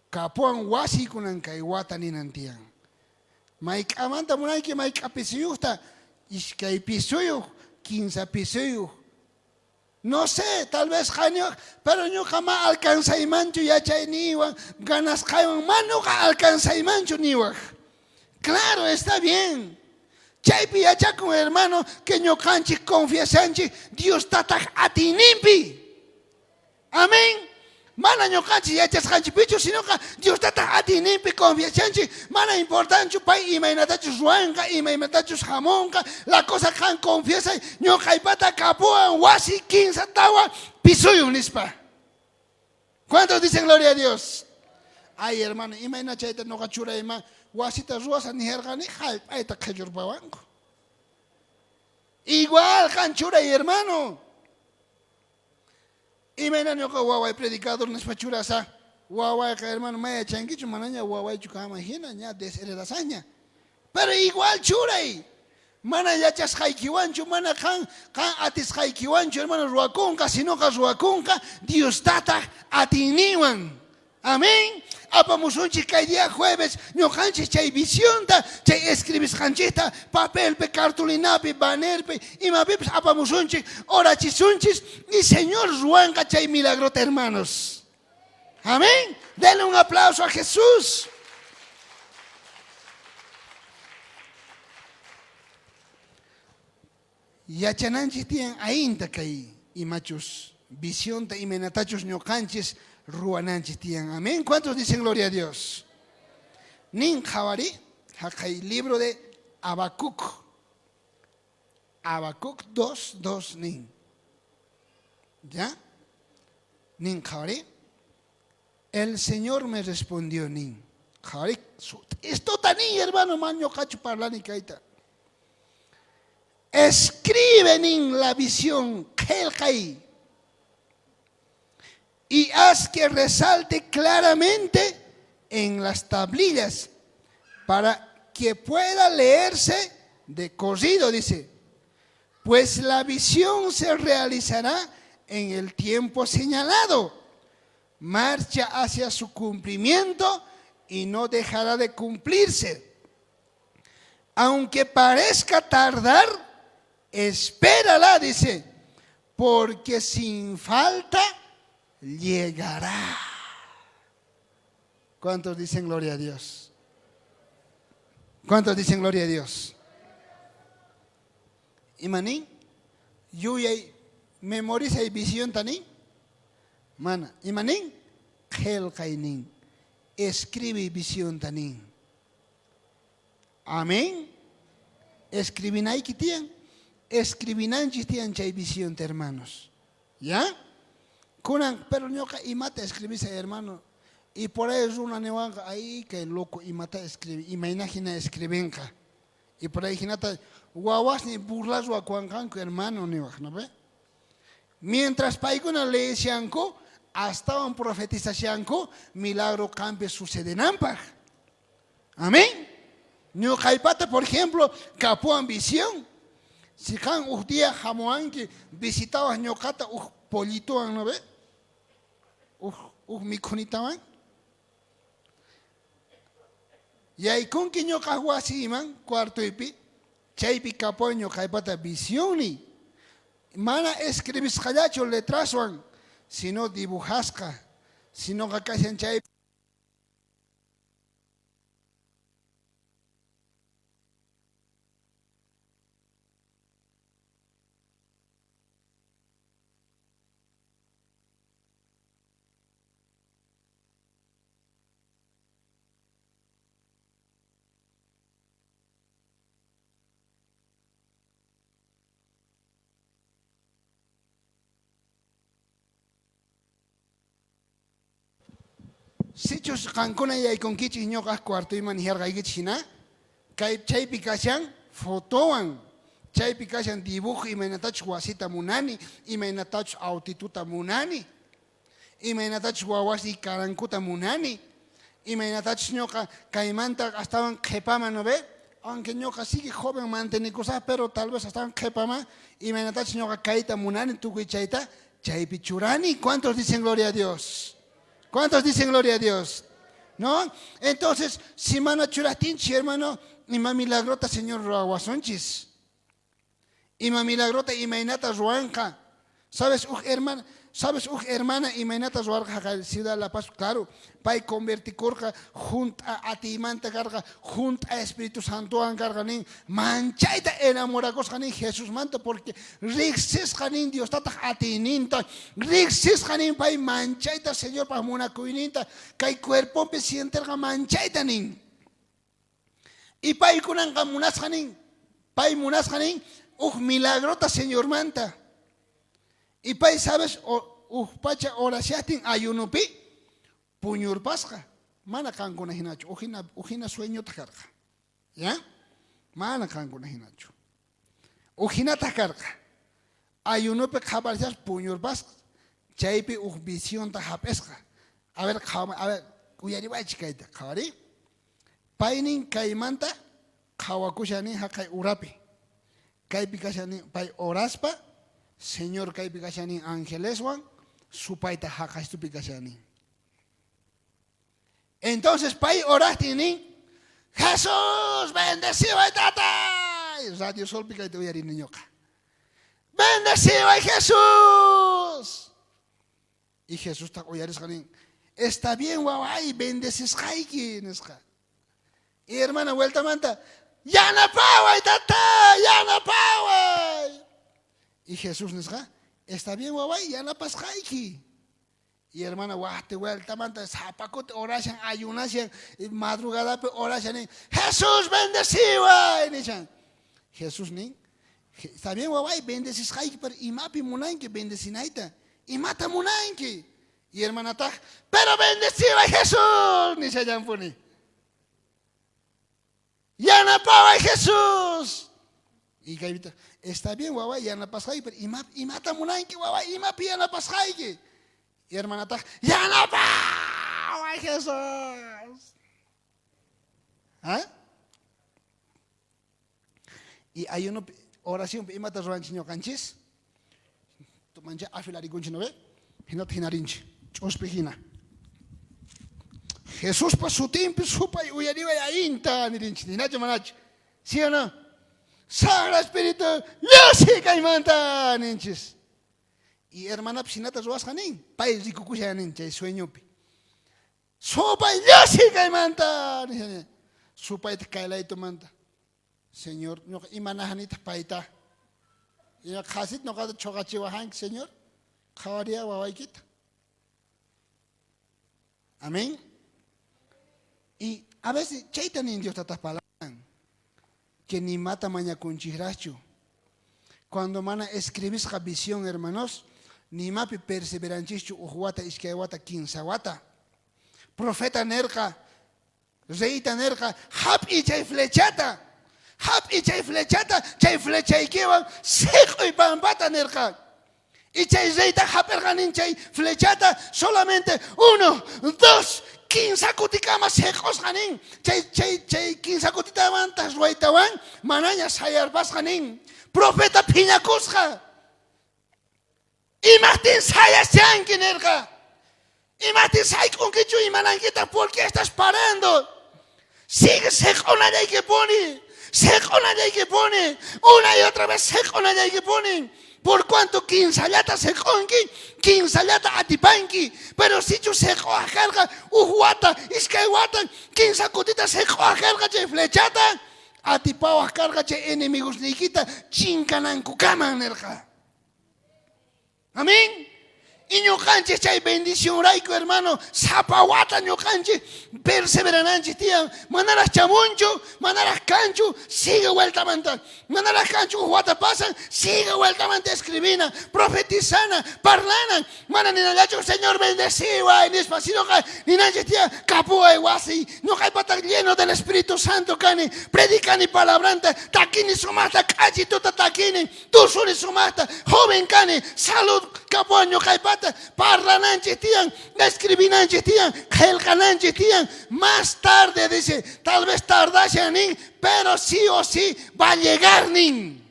Kapuwan wasiy kunan kay wata ninan tiyan. Mayk'amanta munayki mayk'a pisuyuqta, iskay pisuyuq, kinsa pisuyuq. No sé, tal vez qaniwaq, pero ñuqa ma alcanzaymanchu yachayniywan, ganasqaywan, ma ñuqa alcanzaymanchu niwaq. Claro, está bien. Chaypi yachakun, hermano, que ñuqanchik confiasanchik Dios tataj atiyninpi. Amén. Mana ñuqanchik yachasqanchikpichu, sinoqa Dios tataj atiyninpi confiashanchik. Mana importanchu pay imaynatachus ruwanqa, imaynatachus hamunqa. La cosa qan confiesay, ñuqaypata kapuwan wasi kinsa tawa pisuyun nispa. ¿Cuántos dicen gloria a Dios? Ay, hermano, imayna chayta ñuqa churayman wasita ruwasa nijarqani jallp'ayta qhechurpawanku. Igual qan churay, hermano. Imayna ñuqa waway predicador nispa churasa, wawayqa, hermano, ma yachankichu, manaña wawaychu kanman hina, ña desheredasaña. Pero igual churay. Mana yachasqaykiwanchu, mana qan atisqaykiwanchu, hermano, ruwakunqa, sinoqa ruwakunqa Dios tataq atiyninwan. Amén. Apamusunchik kay día jueves ñuqanchik chay visionta, chay escribisqanchikta papelpi, cartulinapi, bannerpi, imapipis apamusunchik, orachisunchis y Señor ruwanqa chay milagrota, hermanos. Amén. Denle un aplauso a Jesús. Yachananchik tiyan ainta kay imachus visionta imaynatachus ñuqanchis ruwananchik tiyan. Amén. ¿Cuántos dicen gloria a Dios? Nin qhawari jaqay libro de Habacuc. Habacuc 2, 2 nin. ¿Ya? Nin qhawari. El Señor me respondió nin. Qhawari, sut'istota nin, hermano, man ñoqachu parlani kayta. Escribe nin la visión, qhelqay. Y haz que resalte claramente en las tablillas para que pueda leerse de corrido, dice. Pues la visión se realizará en el tiempo señalado. Marcha hacia su cumplimiento y no dejará de cumplirse. Aunque parezca tardar, espérala, dice, porque sin falta llegará. ¿Cuántos dicen gloria a Dios? ¿Cuántos dicen gloria a Dios? Imanin? Yuyay, memorizay visionta nin? Mana. Imanin? Qhelqay nin. Escribe visionta nin. Amén. Escribinayki tiyan. Escribinanchis tiyan chay visionta, hermanos. ¿Ya? Kunan, pero ñoqa imata escribisay, hermano. Y por ahí runa niwanqa, ay, kay loco imata escribi, imayna hina escribinqa. Y por ahí hinata wawasni burlas ruwakuwanqanku, hermano, niwaj, ¿no ve? Mientras paykuna leeshanku, astawan profetizashanku, milagro qampi sucedenanpaj. Amén. Ñuqaypata, por ejemplo, kapuwan visión. Si qan uj día jamuwanki, visitawaj ñuqata uj pollituwan, ¿no ve? Uj, uj mikhunitawan. Yaykunki ñuqaj wasiyman, cuartoypi, chaypi kapuwan ñuqaypata visionni. Mana escribisqallachu letraswan, sino dibujasqa. Sinoqa kashan chay Sichus qankuna yaykunkichej ñoqaj cuartoyman nijarqaykichej jina, kay chaypi kashan fotowan, chaypi kashan dibujo imaynatachus wasita munani, imaynatachus autituta munani, imaynatachus wawasniy karankuta munani, imaynatachus ñoqa kaymanta astawan qhepaman, ¿no ve? Aunque ñoqa sigue joven mantenikusaj, pero tal vez astawan qhepaman, imaynatachus ñoqa kayta munani, tukuy chayta chaypi churani. ¿Cuántos dicen gloria a Dios? ¿Cuántos dicen gloria a Dios? ¿No? Entonces, si mana churajtinchis, hermano, ima milagrota Señor ruwawasunchis. Ima milagrota imaynata ruwanqa. Sabes, uj hermana, sabes, uj hermana imaynata ruwarqa jaqay Ciudad La Paz, claro, pay convertikurqa junt'a atiymanta karqa, junt'a Espíritu Santowan karqa nin, manchayta enamorakusqa nin Jesusmanta porque Rejsisqa nin Diostataj atiyninta, rejsisqa nin pay manchayta Señorpaj munakuyninta, kay cuerponpi sienterqa manchayta nin. Y paykunanqa munasqa nin, pay munasqa nin uj milagrota Señormanta. Y pay, sabes, uj pacha orashajtin ayunopi puñurpasqa, mana qankuna jinachu, uj jina sueñotaj karqa. Ya? Mana qankuna jinachu. Uj jinataj karqa. Ayunopi qhaparishaspa puñurpasqa. Chaypi uj visionta jap'isqa. A ver, a ver, uyariwaychik kayta, qhawariy. Paynin kaymanta qhawakushan nin jaqay urapi. Kaypi kashan nin pay oraspa, Señor kaypi kashan nin angeleswan, supayta jaqaystupi kashan nin. Entonces pay orajtin nin, Jesús, bendeciway tatay. Radio Solpi kayta uyarini ñoqa. Bendeciway Jesús. Y Jesustaj uyarisqa nin, está bien waway, bendecisqayki nisqa. Y hermana vueltamanta, yanapaway tata, yanapaway. Y Jesús nisqa, está bien waway, yanapasqayki. Y hermana wajti vueltamanta sapa kuti orashan, ayunashan, madrugadapi orashan nin, Jesús bendeciway nishan. Jesús nin, está bien waway, bendecisqayki, pero imapi munanki bendecinayta? Imata munanki? Y hermanataj, pero bendeciway Jesús, nishallampuni. Yanapaway Jesús. Y kaypita, está bien wawa, yanapasqayki, pero ima, imata munanki wawa, imapi yanapasqayki. Y hermanataj, yanapaway Jesús. ¿Ah? Y ayunopi, oracionpi imata ruwanchis ñuqanchis? Mancha afilarikunchis, ¿no ve? Hinata hinarinchis, ch'uspi hina. Jesuspa sutinpi supay uyariway allinta nirinchis, ninachu manachu? ¿Sí o no? Sagra espíritu, lluqsiy kaymanta ninchis. Y hermanapis hinata ruwasqa nin, pay rikukushan nin chay sueñopi. Supay lluqsiy kaymanta nisha. Supayta kay laytumanta. Señor, ñoqa imanajanitaj payta? Ima qhasit ñoqata chhoqachiwajanki, Señor? Qhawariya wawaykita. Amén. Y a veces chayta nin Dios tataj palabran, que ni mata mañakunchijrajchu. Cuando mana escribisqa visión, hermanos, ni imapi perseveranchischu uj wata, iskay wata, kinsa wata. Profeta nerqa, reyta nerqa, jap'iy chay flechata, jap'iy chay flechata, chay flechaykiwan seq'oy pampata nerqa. Y chay reyta jap'erqa nin chay flechata solamente uno, dos, kinsa kutikama seq'osqa nin. Chay, chay, chay kinsa kutitawantaj ruwaytawan manaña sayarpasqa nin. Profeta phiñakusqa. Imajtin sayashanki nerqa. Imajtin sayk'unkichu imanankita porque estás parando. Sigue seq'onallaykipuni. Seq'onallaykipuni. Una y otra vez seq'onallaykipuni. Por cuanto kinsallata seq'onki, kinsallata atipanki. Pero sichus seq'owaj karqa uj wata, iskay wata, kinsa kutita seq'owaj karqa chay flechata, atipawaj karqa chay enemigosniykita chinkanankukaman nerqa. Amén. Y ñuqanchis chay bendicionrayku, hermano, sapa wata ñuqanchis perseverananchis tiyan. Manaraj chamunchu, manaraj kanchu, sigue vueltamanta. Manaraj kanchu, uj wata pasan, sigue vueltamanta escribina, profetizana, parlana. Mana ninallachu, Señor bendeciway, nispa, sinoqa ninanchis tiyan, kapuway wasiy, ñuqaypata lleno del Espíritu Santo kani, predicani palabranta, takini sumaqta, k'achituta takini, Tusuni sumajta, joven kani, salud kapuwan ñuqaypata, parlananchis tiyan, escribinanchis tiyan, qhelqananchis tiyan. Más tarde, dice, tal vez tardashan nin, pero sí o sí va a llegar nin.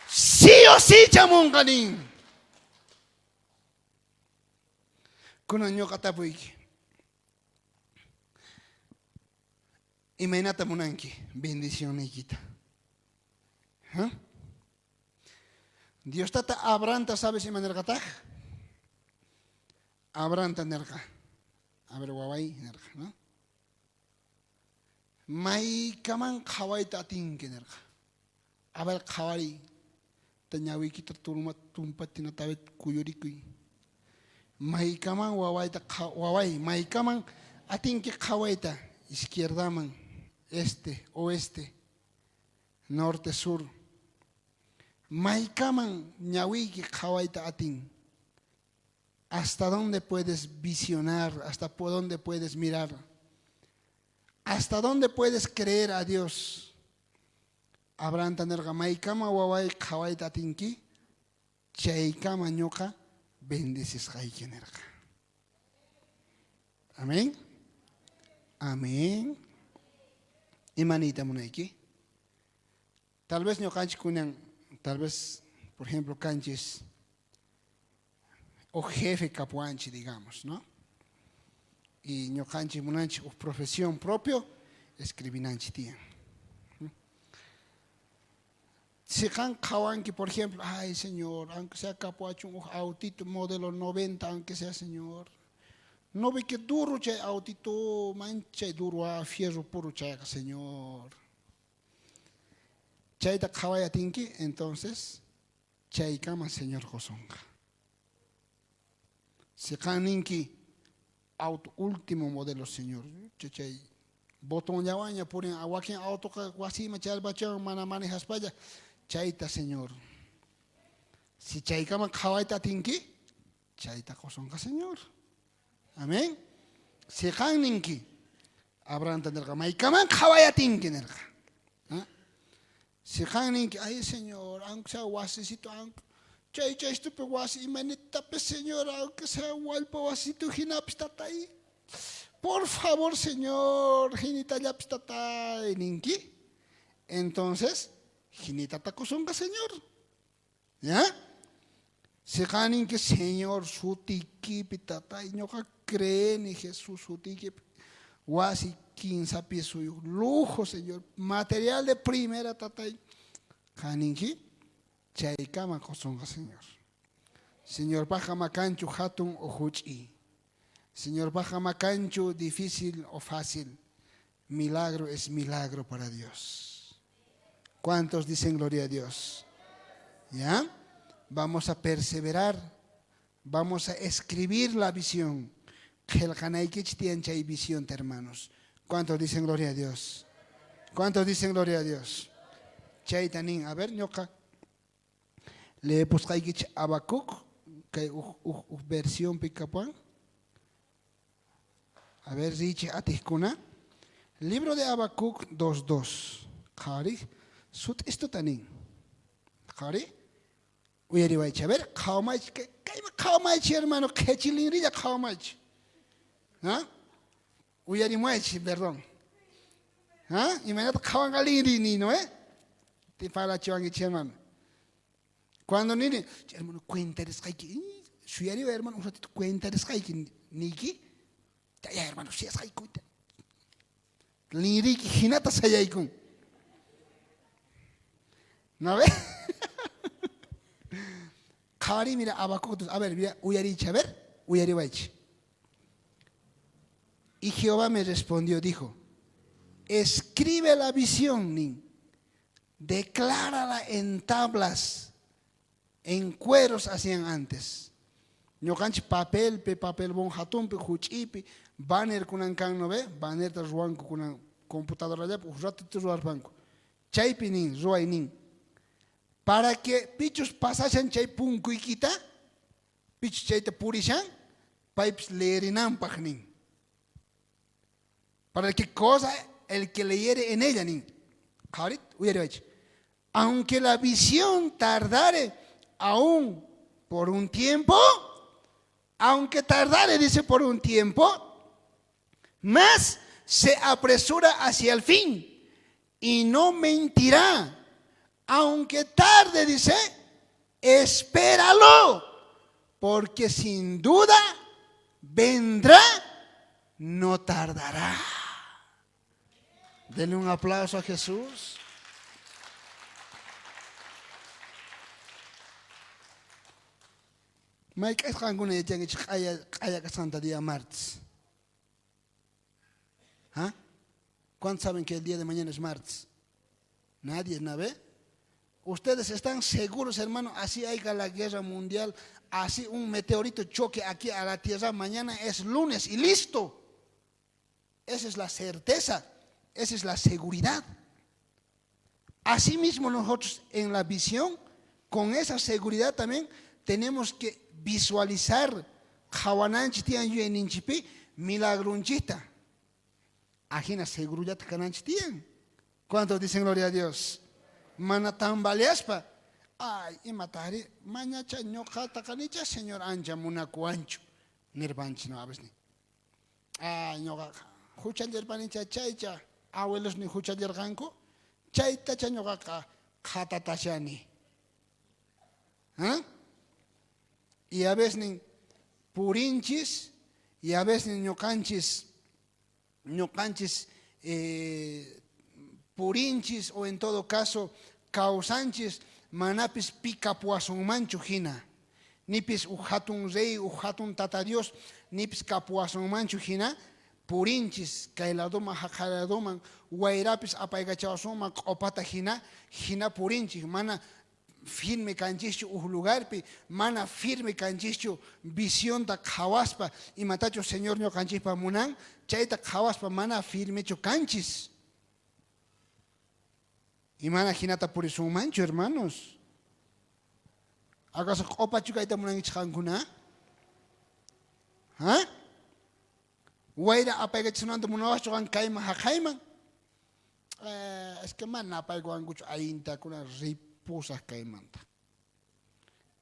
Sí o sí chamunqa nin. Kunan ñuqa tapuyki. Imaynata munanki bendicionniykita? Dios tata Abrahamta sabes ima nerqataj? Abrahamta nerqa. A ver, waway nerqa, no? Maykaman qhawayta atinki nerqa. A ver, qhawariy. Ta ñawiykita turma tumpatina tabet kuyurikuy. Maykaman wawayta waway, maykaman atinki qhawayta izquierdaman, este, oeste, norte, sur. Maykaman ñawiyki qhawayta atin. Hasta dónde puedes visionar, hasta por dónde puedes mirar. Hasta dónde puedes creer a Dios. Abrahamta nerqa, maykama waway qhawayta atinki, chaykama ñuqa bendecisqayki nerqa. Amén. Amén. Ima niyta munayki? Tal vez ñuqanchik kunan, tal vez, por ejemplo, kanchis o jefe kapuwanchik, digamos, ¿no? Y ñuqanchik munanchik uj profesión propio escribinanchik tiyan. Si qan qhawanki, por ejemplo, ay señor, aunque sea kapuwachun uj autito modelo 90, aunque sea señor. No ve que duro chay autito, manchay duro, ah, fierro puro chayqa, señor. Chayta qhaway atinki, entonces chaykama Señor qosonqa. Si qan ninki auto último modelo, Señor, chay botonllawanña purin, wakin autoqa wasiyman chayarpachawan mana manejaspalla, chayta, Señor. Si chaykama qhawayta atinki, chayta qosonqa Señor. Amén. Si qan ninki, Abrahamta nerqa, maykaman qhaway atinki nerqa. Si qan ninki, ay Señor, aunque sea wasisito, aunque chay chaystupi wasi imanitapis Señor, aunque sea wallpa wasito jinapis tatay. Por favor, Señor, jinitallapis tatay ninki. Entonces, jinitata qosonqa Señor. ¿Ya? Si qan ninki, Señor, sutiykipi tatay, ñoqa creeni Jesús sutiykipi. Wasi kinsa pisoyuq, lujo, Señor, material de primera tatay. Qan ninki, chaykama qosonqa, Señor. Señorpajqa ama kanchu jatun o juch'i. Señorpajqa ama kanchu difícil o fácil. Milagro es milagro para Dios. ¿Cuántos dicen gloria a Dios? ¿Ya? Vamos a perseverar. Vamos a escribir la visión. Qhelqanaykichik tiyan chay visionta, hermanos. ¿Cuántos dicen gloria a Dios? ¿Cuántos dicen gloria a Dios? Chayta nin, a ver, ñoqa leepusqaykichik Habacuc, kay uj, uj, uj versionpi kapuan. A ver, riychik atijkuna. Libro de Habacuc 2.2. Qhawariy, sut'istuta nin. Qhawariy, uyariwaychik. A ver, qhawamaychik. Kayman qhawamaychik, hermano. Qhechilinrilla qhawamaychik. ¿Ah? Uyarimuwaychik, perdón. ¿Ah? Imaynata qhawanqa linri nino, eh? Parlachiwankichik, hermano. Cuando nini, hermano, cuentarisqayki, suyariway, hermano, un ratito cuentarisqayki niyki, ya, hermano, suyasqayki. Linriyki jinata sayaykun. ¿No ve? Qhawariy, mira, Habacuc, a ver, mira, uyariychik, a ver, uyariwaychik. Y Jehová me respondió, dijo, escribe la visión, nin, declárala en tablas, en cueros hacían antes. Ñuqanchik papelpi, papel bon hatunpi, huch'ipi, banner kunan kan, no ve? Bannerta ruwanku kunan computadorallapi uj ratito ruwarpanku. Chaypi nin, ruway nin. Para que pichus pasashan chay punkuykita, pichus chayta purishan, paypis leerinanpaj nin. Para que cosa el que leyere en ella nin. Qhawarit, uyariwaychik. Aunque la visión tardare aún por un tiempo, aunque tardare, dice, por un tiempo, más se apresura hacia el fin y no mentirá. Aunque tarde, dice, espéralo, porque sin duda vendrá, no tardará. Denle un aplauso a Jesús. Mayk'aj qankuna yachankichej q'aya q'aya kasqanta día martes? ¿Ah? ¿Cuántos saben que el día de mañana es martes? Nadie, ¿no ve? Ustedes están seguros, hermano, así haya la guerra mundial, así un meteorito choque aquí a la tierra, mañana es lunes y listo. Esa es la certeza, esa es la seguridad. Asimismo nosotros en la visión, con esa seguridad también tenemos que visualizar qhawananchik tiyan yuyayninchikpi milagrunchikta. Ajina segurullata kananchik tiyan. ¿Cuántos dicen gloria a Dios? Mana tambaleaspa, ay, imatari, mañacha ñuqata kanicha, Señor ancha munakuwanchu, nirpanchik no a veces. Ay, ñuqaqa huchallirpanicha chaycha abuelosniy huchallirqanku, chaytacha ñuqaqa qhatatashani. ¿Ah? Y a veces purinchis y a veces ñuqanchis ñuqanchis purinchis o en todo caso kawsanchis manapis pi kapuwasunmanchu hina, nipis uj jatun rey, uj jatun Tata Dios nipis kapuwasunmanchu hina purinchis kay ladoman jaqay ladoman, wayrapis apaykachawasunman q'opata hina, hina purinchis, mana firme kanchischu uj lugarpi, mana firme kanchischu visionta qhawaspa, imatachus Señor ñuqanchikpa munan, chayta qhawaspa mana firmechu kanchis. Y mana jinata purisunmanchu, hermanos. Acaso q'opachu kayta munankichej qankuna? Ha? Wayra apaykachisunanta munawajchu qan kayman jaqayman? Eh, es que mana apaykuwankuchu allintakuna ripusaj kaymanta.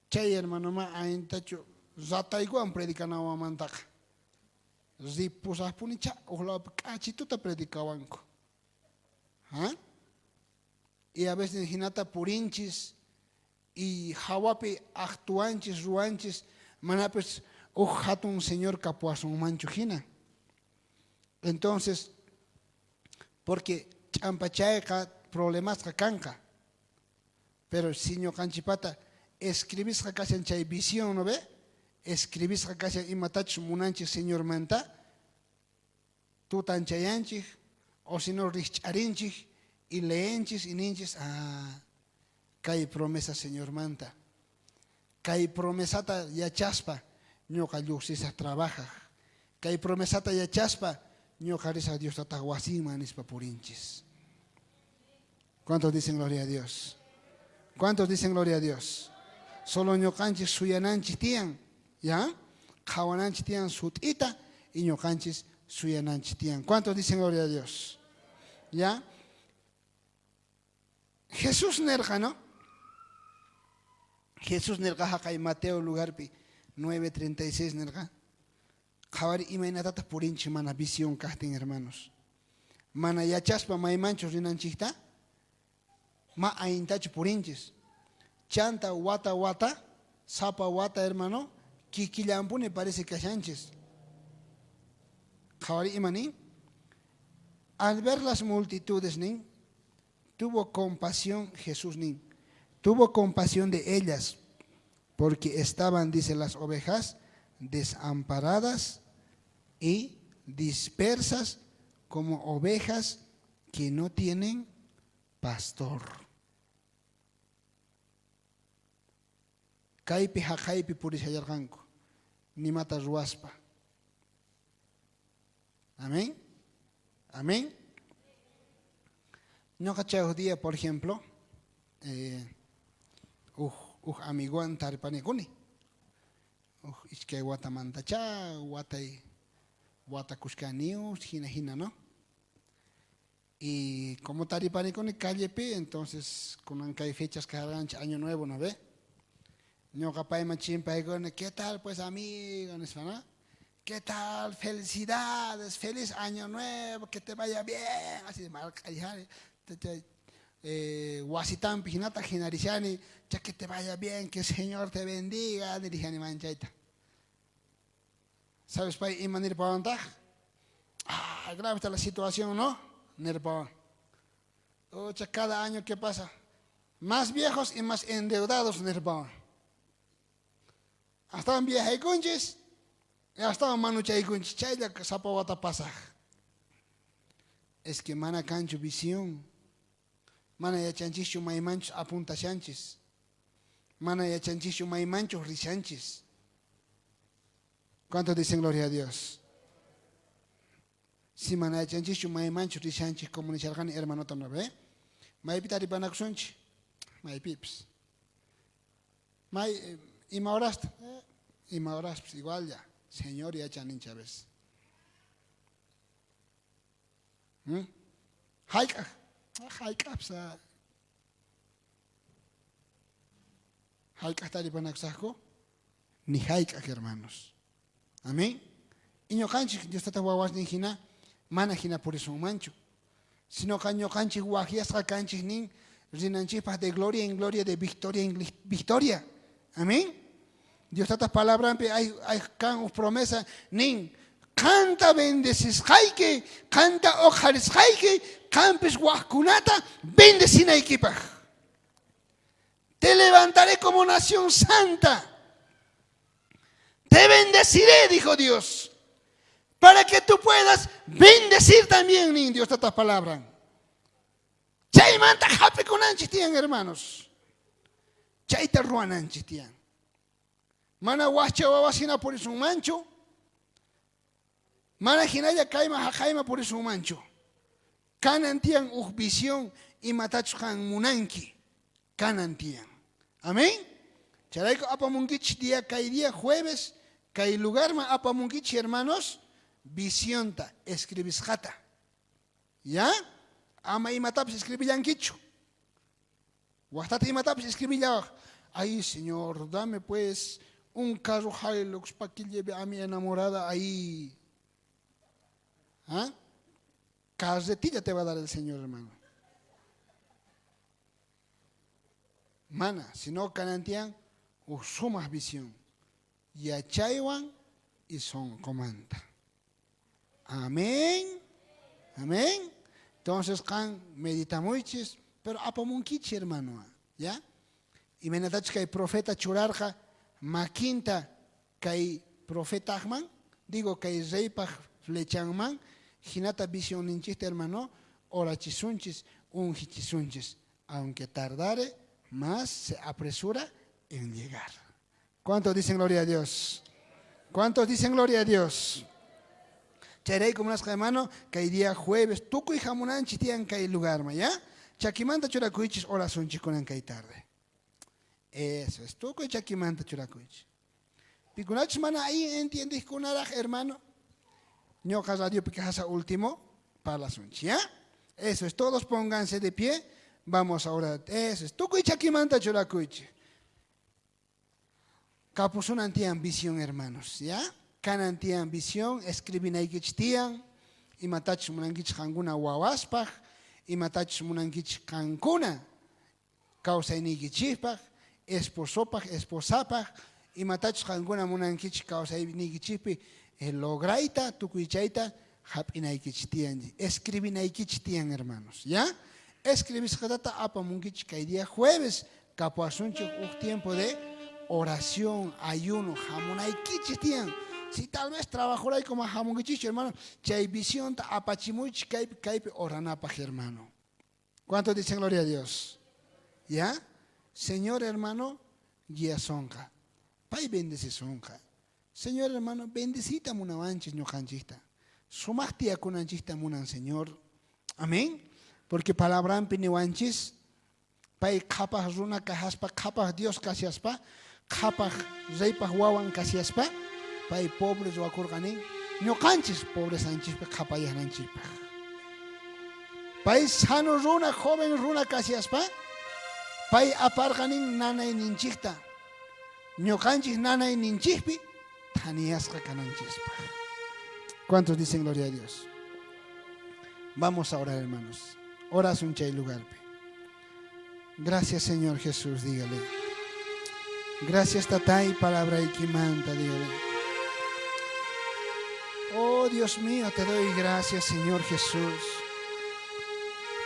Chay hermano ma allintachu rataykuwan predicanawanmantaqa. Ripusajpunicha uj lawpi k'achituta predicawanku. Ha? Y a veces jinata purinchis y jawapi actuanchis, ruwanchis, manapis uj jatun Señor kapuwasunmanchu jina. Entonces, porque ch'ampachayqa problemasqa kanqa. Pero si ñoqanchipata escribisqa kashan chay visión, ¿no ve? Escribisqa kashan imatachus munanchis Señormanta, tutan chayanchik, o si no rijch'arinchik y leenchis y ninchis, ah, kay promesa Señormanta. Kay promesata yachaspa ñoqa lluqsisaq trabajaq. Kay promesata yachaspa ñoqa risaq Dios Tataq wasinman nispa purinchis. ¿Cuántos dicen gloria a Dios? ¿Cuántos dicen gloria a Dios? Solo ñoqanchis suyananchis tiyan, ¿ya? Qhawananchis tiyan sut'ita y ñoqanchis suyananchis tiyan. ¿Cuántos dicen gloria a Dios? ¿Ya? Jesús nerqa, ¿no? Jesús nerqa jaqay Mateo lugarpi 9:36 nerqa. Qhawari imaynatataq purinchik mana visión kaqtin, hermanos. Mana yachaspa maymanchus rinanchikta, ma allintachu purinchis. Chanta wata wata, sapa wata, hermano, kikillanpuni parece kashanchis. Qhawari ima nin? Al ver las multitudes nin, tuvo compasión Jesús nin, tuvo compasión de ellas, porque estaban, dice, las ovejas desamparadas y dispersas como ovejas que no tienen pastor. Kaypi jaqaypi purishallarqanku, nimata ruwaspa. Amén. Amén. Ñoqa chay uj día, por ejemplo, eh, uj, uj amigowan taripanikuni. Uj iskay watamantachá, watay, wata kushkanius, hina hina, ¿no? Y como taripanikuni callepi, entonces kunan kay fechas karqanchik año nuevo, ¿no ve? Ñoqa payman chimpaykuni, ¿qué tal pues amigo? nispa, ¿no? ¿Qué tal? Felicidades, feliz año nuevo, que te vaya bien. Así marq'ayjani, eh, wasitampi hinata hinarishani, cha que te vaya bien, que el Señor te bendiga, nirishani manchayta. ¿Sabes pay ima nirpawantaj? Ah, grave está la situación, ¿no? Nirpawan. Ocha, cada año, ¿qué pasa? Más viejos y más endeudados, nirpawan. Astawan viajaykunchis, astawan manuchaykunchis, chaylla sapa wata pasaj. Es que mana kanchu visión. Mana yachanchischu maymanchus apuntashanchis. Mana yachanchischu maymanchus rishanchis. ¿Cuántos dicen gloria a Dios? Si mana yachanchischu maymanchus rishanchis, como nisharqani hermanota no ve? Maypi taripanakusunchik? Maypipis. May, eh, ima horasta? Eh, ima horaspis igual ya. Señor yachan ninchik a veces. ¿Mm? Hayk'aj? Hayk'apis hayk'aj taripanakusaqku? Ni hayk'aj, hermanos. Amén. Y ñoqanchik Dios Tata wawasnin hina mana hina purisunmanchu. Sinoqa ñoqanchik wajyasqa kanchik nin rinanchikpaq de gloria en gloria, de victoria en victoria. Amén. Dios Tata palabranpi hay, hay kan uj promesa nin qanta bendecisqayki, qanta oqharisqayki, qampis wajkunata bendecinaykipaj. Te levantaré como nación santa. Te bendeciré, dijo Dios, para que tú puedas bendecir también, nin Dios Tata palabra. Chaymanta jap'ikunanchik tiyan, hermanos. Chayta ruwananchik tiyan. Mana wajcha wawas hina purisunmanchu. Mana hinalla kayman jaqayman purisunmanchu. Kanan tiyan uj visión imatachus qan munanki. Kanan tiyan. Amén. Chayrayku apamunkichis día kay día jueves kay lugarman apamunkichis hermanos visionta escribisqata. Ya? Ama imatapis escribillankichu. Wajtata imatapis escribillawaj. Ay, Señor, dame pues un carro Hilux para que lleve a mi enamorada ahí. ¿Ah? Carretilla te va a dar el Señor, hermano. Mana, sino kanan tiyan uj sumaj visión. Yachaywan y sonqomanta. Amén. Amén. Entonces, qan meditamuychis, pero apamunkichis, hermano. ¿Ya? Imaynatachus kay profeta churarqa makinta kay profetajman, digo, kay reypaj flechanman, jinata visionninchista, hermano, orachisunchis, ungichisunchis. Aunque tardare, más se apresura en llegar. ¿Cuántos dicen gloria a Dios? ¿Cuántos dicen gloria a Dios? Chayrayku munasqa hermano, kay día jueves tukuy jamunanchis tiyan kay lugarman, ya? Chakimanta churakuychis orasunchis kunan kay tarde. Eso es, tukuy chakimanta churakuychis. Pikunachus mana ahí entiendejkunaraj, hermano, ñoqa radiopi kajasa último parlasunchis, ya? Eso es, todos pónganse de pie, vamos a orar. Eso es, tukuy chakimanta churakuychis. Kapusunan tiyan visión, hermanos, ya? Kanan tiyan visión, escribinaykichis tiyan, imatachus munankichis qankuna wawaspaj, imatachus munankichis qankuna kawsayniykichispaj, esposopaj, esposapaj, imatachus qankuna munankichis kawsayniykichikpi lograyta, tukuy chayta jap'inaykichis tiyan, escribinaykichis tiyan, hermanos, ya? Escribisqatata apamunkichis kay día jueves, kapuwasunchik uj tiempo de oración, ayuno, jamunaykichis tiyan. Si tal vez trabajorayku ma jamunkichischu, hermano, chay visionta apachimuychis kaypi, kaypi oranapaj, hermano. ¿Cuántos dicen gloria a Dios? ¿Ya? Señor, hermano, guiasonqa. Pay bendecisonqa. Señor, hermano, bendecita munawanchis ñuqanchikta. Sumaq tiyakunanchikta munan, Señor. Amén. Porque palabranpi niwanchis, pay qhapaj runa kashaspa, qhapaj Dios kashaspa, qhapaj reypaj wawan kashaspa, pay pobre ruwakurqa nin, ñuqanchis pobrezanchispi qhapayananchikpaj. Pay sano runa, joven runa kashaspa, pay aparqa nin nanayninchikta, ñuqanchis nanayninchikpi thaniyasqa kananchispaj. ¿Cuántos dicen gloria a Dios? Vamos a orar, hermanos. Orasun chay lugarpi. Gracias, Señor Jesús, dígale. Gracias, Tatay, palabraykimanta, dígale. Oh, Dios mío, te doy gracias, Señor Jesús,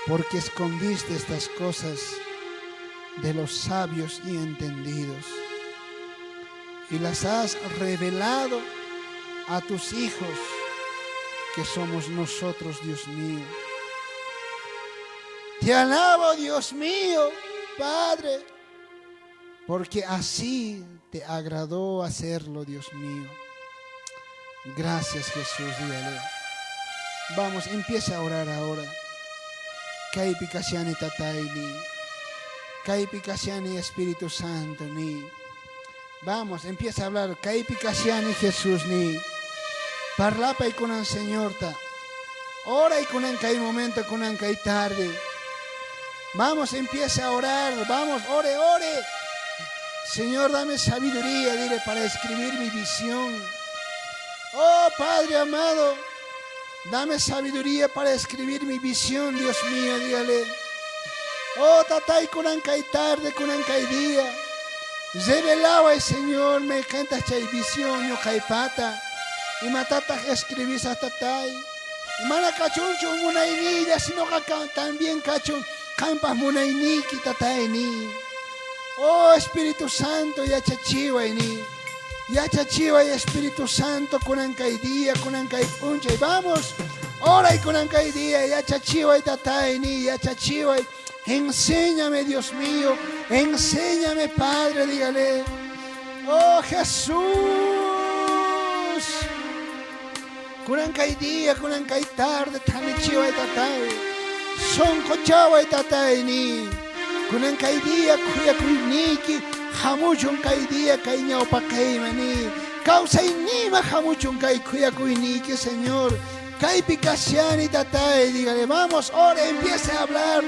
porque escondiste estas cosas de los sabios y entendidos y las has revelado a tus hijos, que somos nosotros, Dios mío. Te alabo, Dios mío, Padre, porque así te agradó hacerlo, Dios mío. Gracias, Jesús, dígale. Vamos, empieza a orar ahora. Kaypi kashani Tatayni. Kaypi kashani Espíritu Santo ni. Vamos, empieza a hablar. Kaypi kashani Jesús ni. Parlapay kunan Señorta. Oray kunan kay momento, kunan kay tarde. Vamos, empieza a orar. Vamos, ore, ore. Señor, dame sabiduría, dile, para escribir mi visión. Oh, Padre amado, dame sabiduría para escribir mi visión, Dios mío, dígale. Oh, Tatay, kunan kay tarde, kunan kay día. Revelaway, Señor, mayqentaj chay visión ñoqaypata. Imatataj escribisaj, Tatay. Mana kachunchu munayniylla, sino también kachun qampaj munayniyki, Tatay ni. Oh, Espíritu Santo, yachachiway ni. Yachachiway, Espíritu Santo, kunan kay día, kunan kay p'unchay. Vamos, oray kunan kay día, yachachiway, Tatay ni, yachachiway. Enséñame, Dios mío, enséñame, Padre, dígale. Oh, Jesús. Kunan kay día, kunan kay tarde, thanichiway, Tatay. Sonqochaway, Tatay ni. Kunan kay día, khuyakuyniyki, Hamuchun kay día kay ñawpaqeyman ni. Kawsayniyman hamuchun kay khuyakuyniyki, Señor. Kaypi kashani, tatay. Dígale, vamos, ahora empiece a hablar.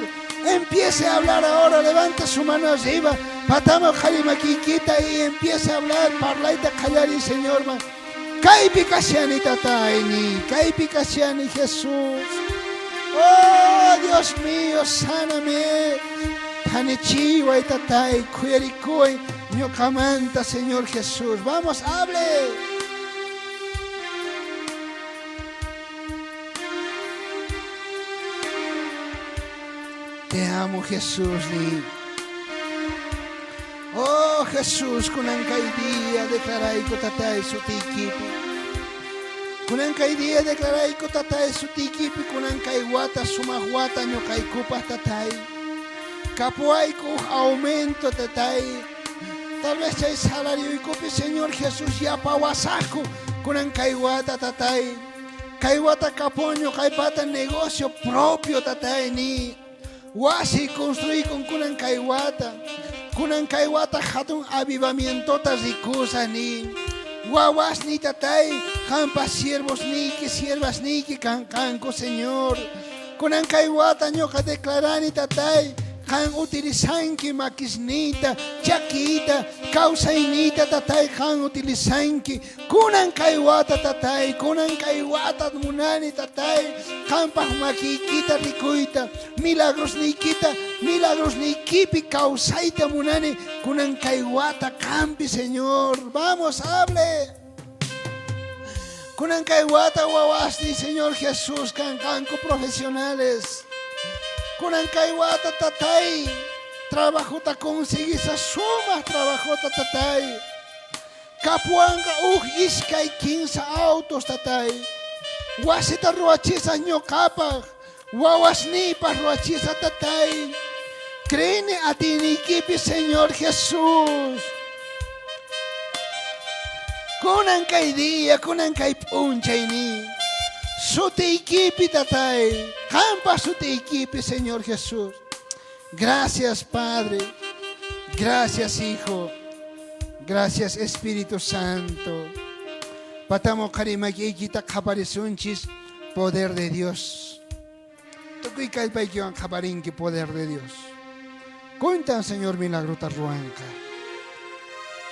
Empiece a hablar ahora, levanta su mano arriba. Pataman oqhariy makiykita y empiece a hablar. Parlayta qallariy, Señorman. Kaypi kashani, tatay, ni. Kaypi kashani, Jesús. Oh, Dios mío, sáname. Thanichiway, tatay, khuyarikuway ñuqamanta, Señor Jesús. Vamos, hable. Te amo, Jesús, ni. Oh, Jesús, kunan kay día declarayku, tatay, sutiykipi. Kunan kay día declarayku, tatay, sutiykipi, kunan kay wata sumaq wata ñuqaykupaq, tatay. Kapuwayku uj aumento, tatay. Tal vez chay salarioykupi, Señor Jesús, yapawasaqku kunan kay wata, tatay. Kay wata kapun ñuqaypata negocio propio, tatay, ni. Wasi construykun kunan kay wata. Kunan kay wata hatun avivamientota rikusaj, ni. Wawasniy, tatay, qampa siervosniyki, siervasniyki kanqanku, Señor. Kunan kay wata ñuqa declarani, tatay, qan utilizanki makisniyta, chakiyta, kawsayniyta, tatay, qan utilizanki. Kunan kay wata, tatay, kunan kay wata munani, tatay, qampaq makiykita rikuyta, milagrosniykita, milagrosniykipi kawsayta munani, kunan kay wata qampi, Señor. Vamos, hable. Kunan kay wata wawasniy, Señor Jesús, kanqanku profesionales. Kunan kay wata, tatay, trabajota conseguisaj, sumaq trabajota, tatay. Kapuwanqa uj iskay kinsa autos, tatay. Wasita ruwachisaj ñuqapaq, wawasniypaq ruwachisaj, tatay. Creeni atiyniykipi, Señor Jesús. Kunan kay día, kunan kay p'unchayni. Sutiykipi, tatay. Qampa sutiykipi, Señor Jesús. Gracias, Padre. Gracias, Hijo. Gracias, Espíritu Santo. Pataman oqhariy makiykita, qhaparisunchis poder de Dios. Tukuy kallpaykiwan qhaparinki poder de Dios. Kunan, Señor, milagrota ruwanqa.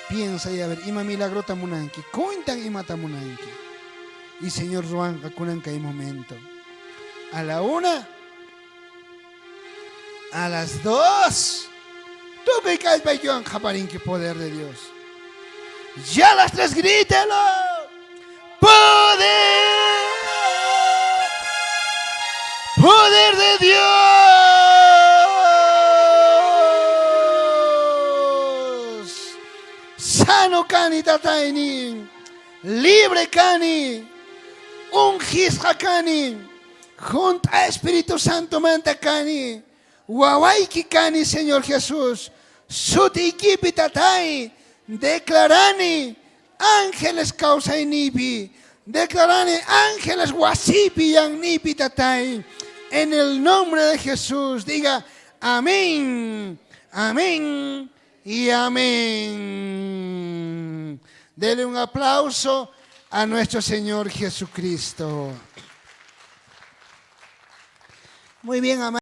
Piensa y a ver, ima milagrota munanki. Kunan imata munanki. Y Señor ruwanqa kunan kay momento. A la una, a las dos. Tukuy kallpaykiwan qhaparinki poder de Dios. Ya a las tres, grítelo. Poder. Poder de Dios. Sano kani, tatayni. Libre kani. Ungisqa kani. Junt'a Espíritu Santo manta kani. Wawayki kani, Señor Jesús. Sutiykipi, tatay. Declarani ángeles kawsayniypi. Declarani ángeles wasipi yannipi, tatay. En el nombre de Jesús, diga amén, amén y amén. Dele un aplauso a nuestro Señor Jesucristo. Muy bien, amados.